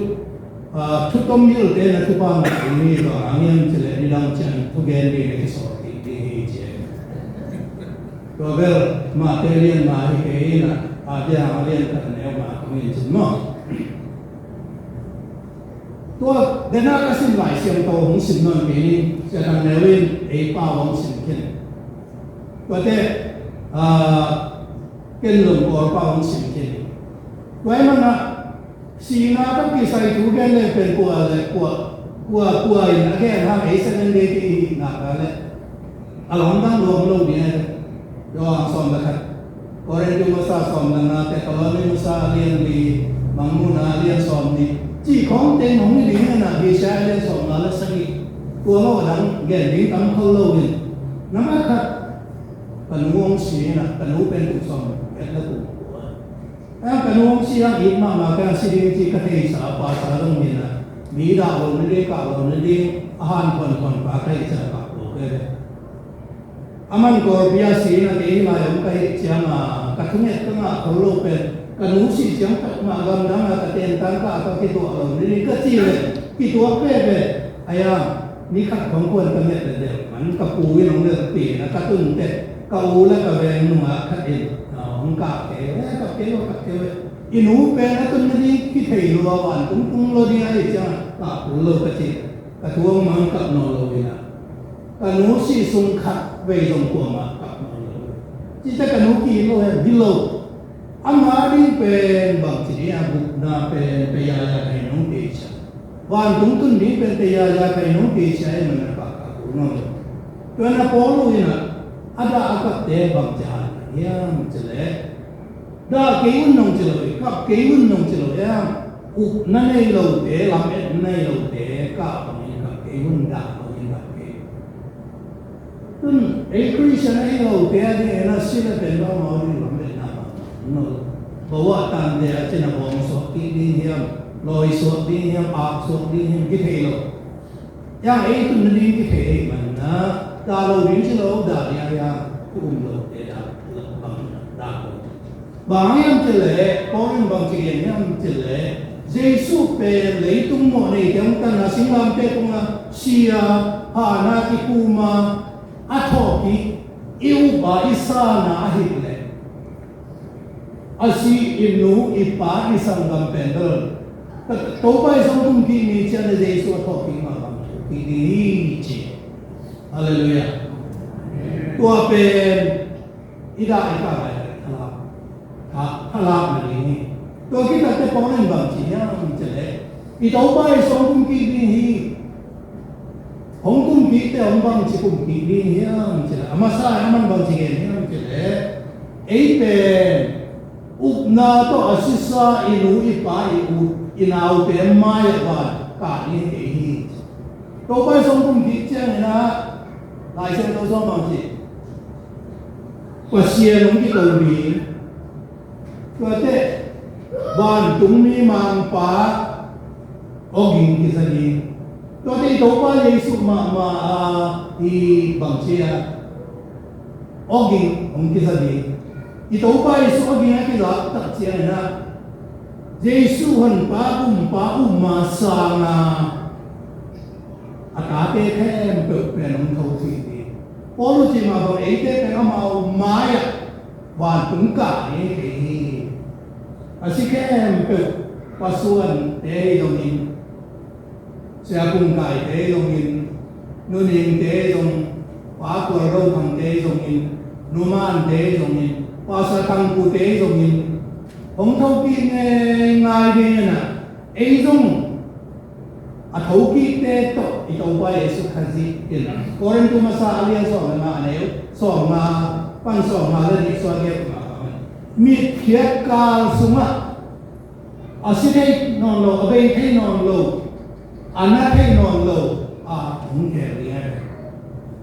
aa, thutom milte na thupha ngah ding hi bang hang hiam cih leh nidang ciang thugen ding na kisawl kik ding hi ci. Tua bel mahte lian mah hi kei in ah, aa, bia hang a lian khat a neu mah kong in cin maw? Tua dena ka sim Lai Siangtho hong sim nawn kei ning, Sia Thang Neu in ei pau hong sim khin. Tuate, aa, ken lungkawl pau hong sim khin. Tua ahih manin ah sihna tawh kisai thu gen leng pen kua le kua, kua, kua in a gen hang ei Seven Day te i hih nak a le a lamdang luang lo ding a hi. Johan sawm le khat, Korin tu masa sawm le nga, Thesalonika masa a lian li, Mangmuhna a lian sawm nih cih khawng teng hong hi ding hi na, Isaiah a lian sawm nga le sagih. Tua lo a dang gen ding tam khol lo in. Nambat khat, Ka nu hong si in ah, ka nu pen kum sawm giat le kum kua. Ka nu hong si hang it mahmah, ka si ding ci ka theisa, pasa zong hi in ah, mi dah lo na ding, kah lo na ding, a han phuanphuan pa ka hih ciang kah lo ka hi. Aman Kawlpi ah si in ah, kei hih lai-ah om ka hih ciang a, ka thunget ka ngah khol lo pen, ka nu si ciang peuhmah gamdang ah ka tentan kah a, ka kituak lo na ding ka ci leh, kituak veve. Ai a, ni khat khong kuan ka nget leh delh man, ka pu in hong delhpih in ah, ka tun teh, ka u le ka veng nungak khat in, ah, hong kah kei ve, kah kei ve, kah kei ve. I nu pen a tun nading kithei lua, vantung tung lo ding ahih ciang, kah kul lo ka ci. Ka thu hong mang kap nawn lo in ah, ka nu sih sung khat vei zong kuamah kap nawn lo. Cih teh ka nu ki lo, hi lo. Ama ding pen bangci ding a, gupna pen pia yaya kha in hong pia cia. Vantung tun ding pen pia yaya kha in hong pia cia, ahih manin a kap kul nawn lo. Tua in a Paul in ah, a dah a kapte bangci hang hiam cih leh, dah kei un nong ci lo, kap kei un nong ci lo, hiam? Upna nei lote, lametna nei lote kah bangin kap kei un, dah bangin kap kei un. Tun ei Christian ei lote a ding in a si le pen bang mau ding, lametna bang no. Bawa tante a cina bawng suak ding hiam, lawi suak ding hiam, ak suak ding hiam, kithei lo. Yang ei tun nading kithei ahih manin ah, dah lo ding ci lo, dah ding a yang thu um lote dah, bang dah lo. Bang hang hiam cih leh, Paul in bang ci gen hiam cih leh, Jesu pen leitung mawh neite hong tan a, singlamteh tungah si a, han ah kikum a, a thawhkik i up a, i san a ahih leh, a si i nu i pa i sanggam pen bel, Topa i song kum kik ni ciang a Jesu a thawhkik mah bang thawhkik ding hi ci. Halleluiah. Tua pen i dah i kah lai a thalak, tha-, thalak na ding hi. Tua khit takteh Paul in bang ci hiam cih leh, i Topa i song kum kik ding hi. Hong kum kik teh hong bangci kum kik ding hiam cih leh, a masa in aman bangci gen hiam cih leh, ei pen upna tawh a sisa i nu i pa i u i naute mai-ah van kah ding kei hi. Topa i song kum kik ciangin ah, Lai Siangtho sung bangci, Pasian hong kiko ding. Tuate, vantungmi mangpa awging kiza ding. Tuate i Topa Jesu mahmah a, i bangci a, awging hong kiza ding. I Topa Jesu awging a kizak tak ciangin ah, Jesu honpa, kumpa, upna sangin a tate khempeuh pen hong tho thei ding. Paul cih mah bang eite pen amau mai-ah vantung kah ding hi. A si khempeuh, Pa Suante hi zongin, Sia Pung Kaite hi zongin, Nu Ningte hi zong, Pa Kual Do Khangte hi zongin, Nu Mante hi zongin, Pastor Thang Pute hi zongin, hong thokik ngeingai ding in ah, ei zong a thokikte tawh i Topa Jesu Khazih in ah, Korin tu masa a lian sawm le nga, a neu sawm nga pan sawm nga le nih sung ah, mitkhiat kal sungah a si thei nawn lo, a bei thei nawn lo, a na thei nawn lo, a hong khel ding hi.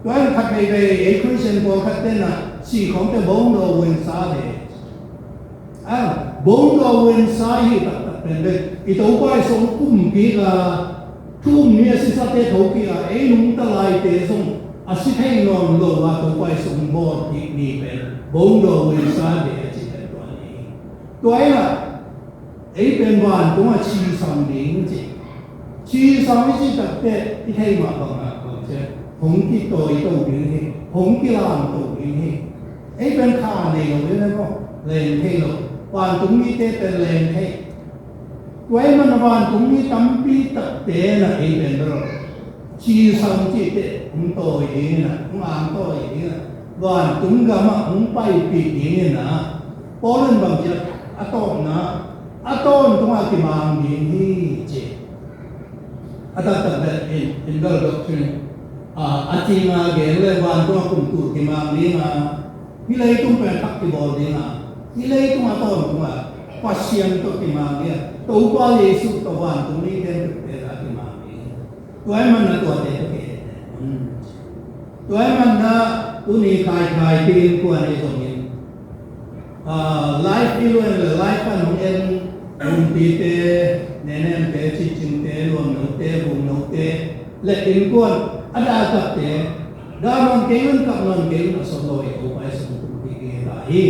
Tua in khat veivei ei Christian pawlkhat ten ah si khawngte bawngdaw uh in sa ve. A, bawngdaw uh in sa hi taktak pen bek, i Topa i song kum kik a, thu um ni a sisate thokik a, ei nungta laite zong a si thei nawn lo a Topa i song bawl kik ni pen bawngdaw uh in sa ve a ci pen tua ni. Tua in ah, ei pen vantungah cisam ding ci. Cisam i cih takteh i theih mah bangah bang ciang hong kitawi to ding hi, hong kilam to ding hi. Ei pen kha nei lo, ei pen maw, leng thei lo. Vantung mite pen leng thei. Tua ahih manin vantung mi tampi takte in ah ei pen bel cisam cih teh hong tawi ding in ah, hong angtawi ding in ah, vantung gamah hong paipih ding in ah, Paul in bang ci a, a tawpna, a tawntungah kimang ding hi ci. A taktak bek in, in bel doctrine, a, a cing a gen le vantungah kumtuh kimang ding a, hih leitung pen thak kibawl ding a, hih leitung a tawntungah Pasian tawh kimang ding a, Topa Jesu tawh vantung mi khempeuhte a kimang ding. Tua ahih manin ah tuate tawh kihet. Tua ahih manin ah Tuni Khaikhaite innkuan ahi zongin, ah, live i luan le live pan hong en, Lumpite, Nenemte, Cicingte, Luamnote, Bungnote, le innkuan a dah a kapte, dah nawn kei un, kap nawn kei un, a sawt lo i Topa i sung tung kik ding hi ta hi.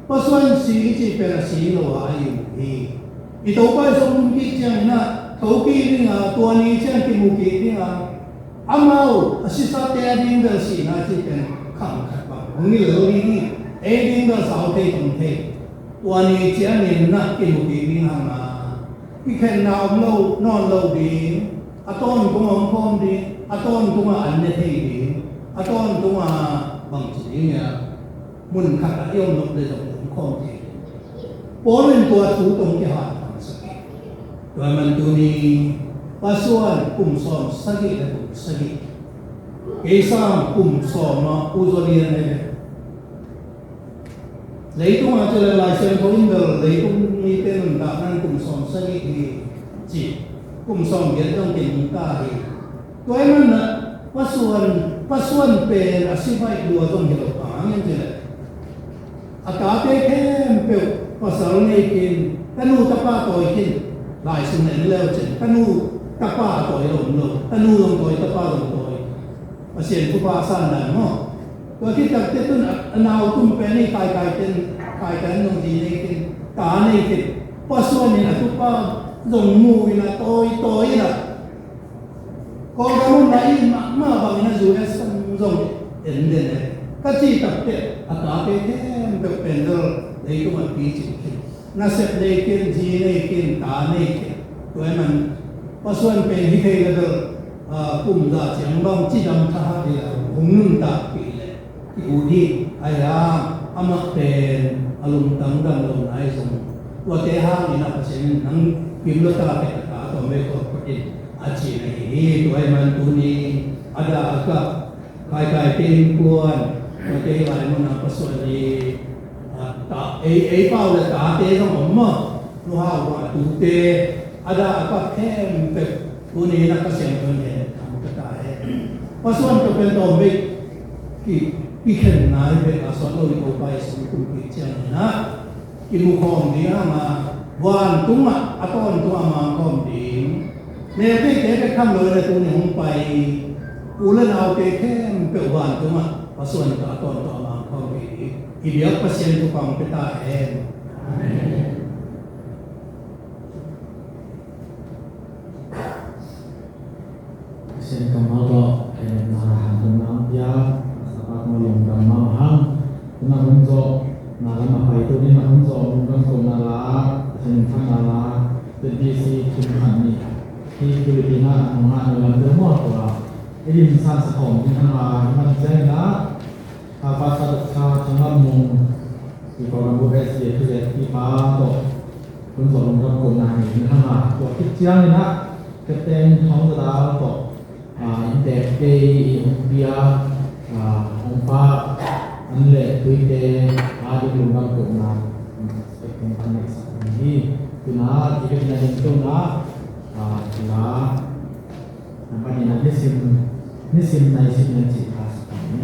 Pasuan si i cih pen a si lo a, a im hi. I Topa i sung tung kik ciangin ah, tho kik ding a, tua ni ciang kimu kik ding a, amau a sisate a ding bel sihna cih pen khang khat bang hong hi lo ding hi. Ei ding bel sau thei, tom thei. Tua ni ciangin na kimu kik ding hang a, kikhenna om lo, nawn lo ding, a tawntung a om khawm ding, a tawntung a an ne thei ding, a tawntung a bangci ding a, mun khat ah i om nop le zong om khawm thei. Paul in tua thu tawh kihat pangsak hi. Tua man tuni Pasuan kum sawm sagih le kum sagih, kei sang kum sawm a U Zolian hi ve. Leitung a ci le Lai Siangtho in bel leitung mite nuntakna kum sawm sagih hi ci, kum sawm giat zong kinungta hi. Tua ahih manin ah Pasuan, Pasuan pen a si baih lua zong hi lo, bang hang hiam cih leh a tate khempeuh pasal nei khin, tanu tapa tawi khin, lai sung en leu cin, tanu tapa tawi lo om lo, tanu zong tawi, tapa zong tawi. Pasian thupha a san dan maw. Tua khit takteh tun a, a nau tum pen i Khaikhaite in, Khaikhaite in zong zi nei khin, ta nei khin. Pasuan in a tupa zong mu in a tawi, tawi in a Kawlgam hun lai in mahmah bangin a U S kan zong en den e. Ka cih takteh a tate khempeuh pen bel leitung a picing khin. Nasep nei khin, zi nei khin, ta nei khin. Tua ahih man Pasuan pen hi thei le bel, ah, kum za ciang bang cidam thahat hi a hong nuntakpih leh. Ki ut hi, ahi hang, amah pen a lungtang dam lo nai zong. Tuate hangin a Pasian in nang kim lo ta pen a ta tawm vei kawt kawt in a ci na hi hi. Tua ahih man tuni a dah a kap Khaikhaite innkuan, tuate hi lai mun a Pasuan hi, a, ta, ei, ei pau le tate zong om maw. Nu hau bang a tute, a dah a kap khempeuh tuni in a Pasian tawh hen tham ka ta hen. Pasuan tawh pen tawm vei ki, kikhen nai vei a sawt lo i Topa i sung tung kik ciangin ah kimu khawm ding hang a, vantung ah a tawntung a mang khawm ding. Neute te bek tham lo in a tuni hong pai u le naute khempeuh vantung ah Pasuan tawh a tawntung a mang khawm ding. I biak Pasian thupha hong pia ta hen. Amen. Pasian kammal tawh, eh, na hanthawnna pia, Sapa tawh lungdam mahmah hang. Tuna hun zawh, na lam a pai tu ni na hun zawh, lungdam kohna la, Pasian thanna la, Z B C thum khan ni. Hi Philippine ah, nong ah, na lam deuh maw tua. I lim san sa khawm ding hang a, i man ciangin ah, Kha Pastor Doctor Thang Lam Mung, i Kuala Lumpur S D A President, i pa tawh, hun zawh lungdam kohna nei ding hang a, tua khit ciangin ah, Captain Thawng Za Dal tawh, ah, inntek kei i hong pia, ah, hong pia, an le tuite, a ding lungdam kohna, Captain Thang Lam Mung hi, tuna, i vekna ding tuna, ah, tuna, na panin a nisim, nisim nai sim nai cih kha sa ni.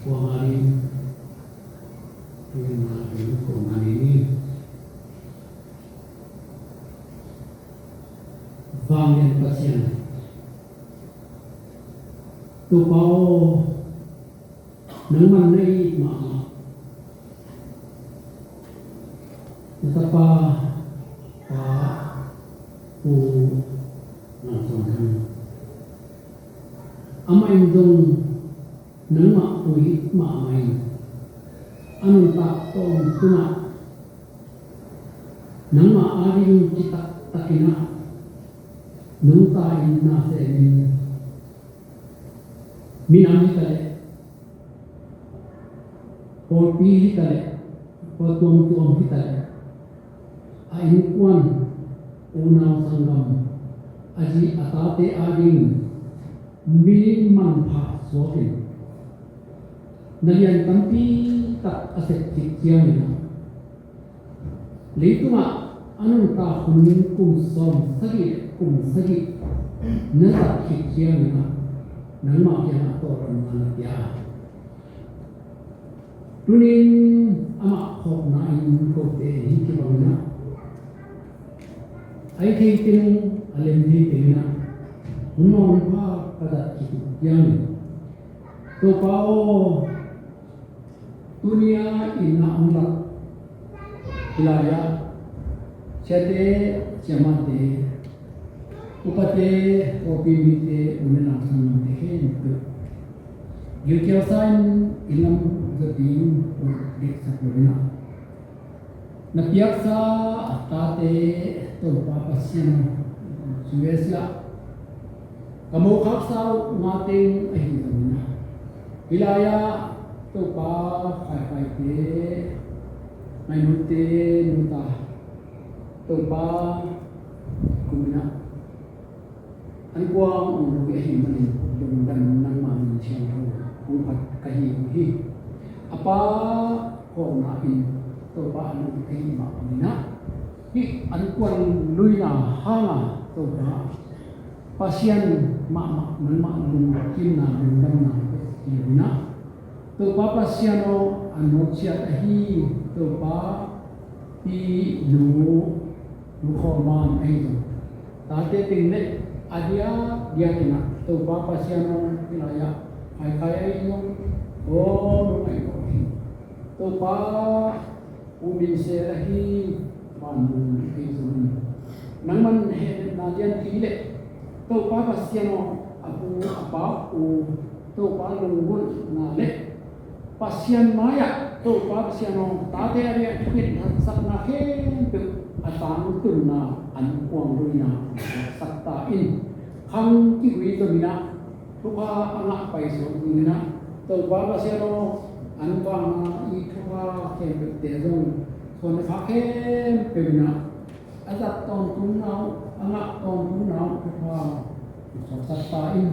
Kuama ni, kuama ni ni. Vanglian Pasian, Topa aw, nangman na it mahmah. Na tapa pa Pu Nang Suan Thang, amah in zong nangmah ui mahmah in, a nuntak tawntungah nangmah ading kitaktakin ah nungta in na semin, minam hi ta leh, pawlpi hi ta leh, pawl tuamtuam hi ta leh, a innkuan, unau sanggam, a zi a tate ading mi manpha suakin, na lian tampi tak a sep khit ciangin ah, leitungah a nuntak hun kum sawm sagih le kum sagih na zat khit ciangin ah, nangmah kiangah tawlromna na pia. Tunin amah khawkna in kote in kibang in ah, a it thei teng, a lem thei teng in ah, hun mawhpha ka zat khit ciangin, Topa aw, tuni-a inn ah hong lak, hih lai-ah siate, siamahte, upate, pawlpi mite, u le nau sanggamte khempeuh gilkial sa-in inn lam zat ding uh deksak lo in ah, na piaksa a tate, Topa Pasian aw, U S A ka mokhaksa uh nga teng ahi zongin ah, hih lai-ah Topa Khaikhaite, Ngainute nungta, Topa kum in ah, an kuang ong lui ahih manin lungdam, nangma min siangtho hong phat ka hi uh hi. A pa khawkna in Topa a lui ahih mah bangin ah, hih an kuang luina hanga Topa Pasian mahmah nangmah lungkimna, lungdamna hi uh in ah, Topa Pasian aw, a nusiat ahi Topa pi, nu, nu khawm man ahi zong, tate teng le a diakdiak in ah, Topa Pasian aw, hih lai-ah Khaikhai ahi zong, aw, nong aih lo hi. Topa, U Min Sel ahi Vanmung ahi zongin, nangman hehna lianpi le Topa Pasian aw, a pu a pa uh Topa lunggulhna le Pasian mai-ah Topa Pasian aw, tate a diak thukhit haksatna khempeuh a tangtunna an kuang luina sak ta in, khang kihui zongin ah, thupha a ngah paisuak dingin ah, Topa Pasian aw, an vangna i thupha khempeuhte zong, thuan a kha khempeuh in ah, a zat tawntungna uh, a ngah tawntungna uh thupha suaksak ta in.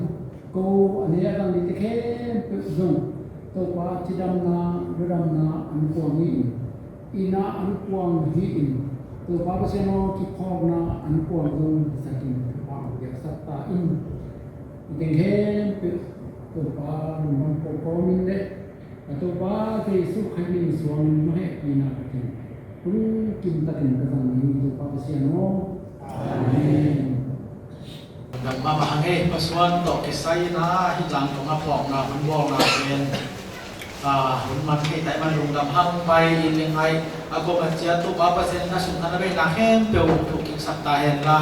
Ko a ne a dang nite khempeuh zong Topa cidamna, ludamna an kuang hi in, inn ah an kuang hi in, Topa Pasian aw, kiphawkna an kuang zong sak in, thupha piaksak ta in. Hih teng khempeuh Topa lungdam kawmkawm in le, ka Topa Jesu Khrih min suangin na hehpihna ka tungkim takin ka zang hi, Topa Pasian aw. Amen. Lungdam mahmah hang ei, Pa Suan tawh kisai in ah hih Zangkong a phawkna hun bawlna pen, Ah, hun man thei tai man lungdam hang pai i leng ai a koma cia tu pa Pasian na sum na bei na hem pe u tu king sak ta hen la.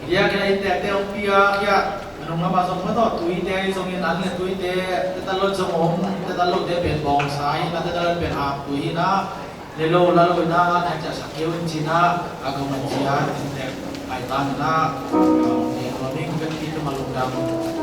Ia kena in te te ong pia kia nung ama zong ma to tui te zong in an le tui te te ta lo zong om te ta lo te pen bong sai na te ta lo pen a tui na le lo la lo na na cia sa keu in cina a koma cia in te ai ta na ne ko ning pe ti tu ma lungdam.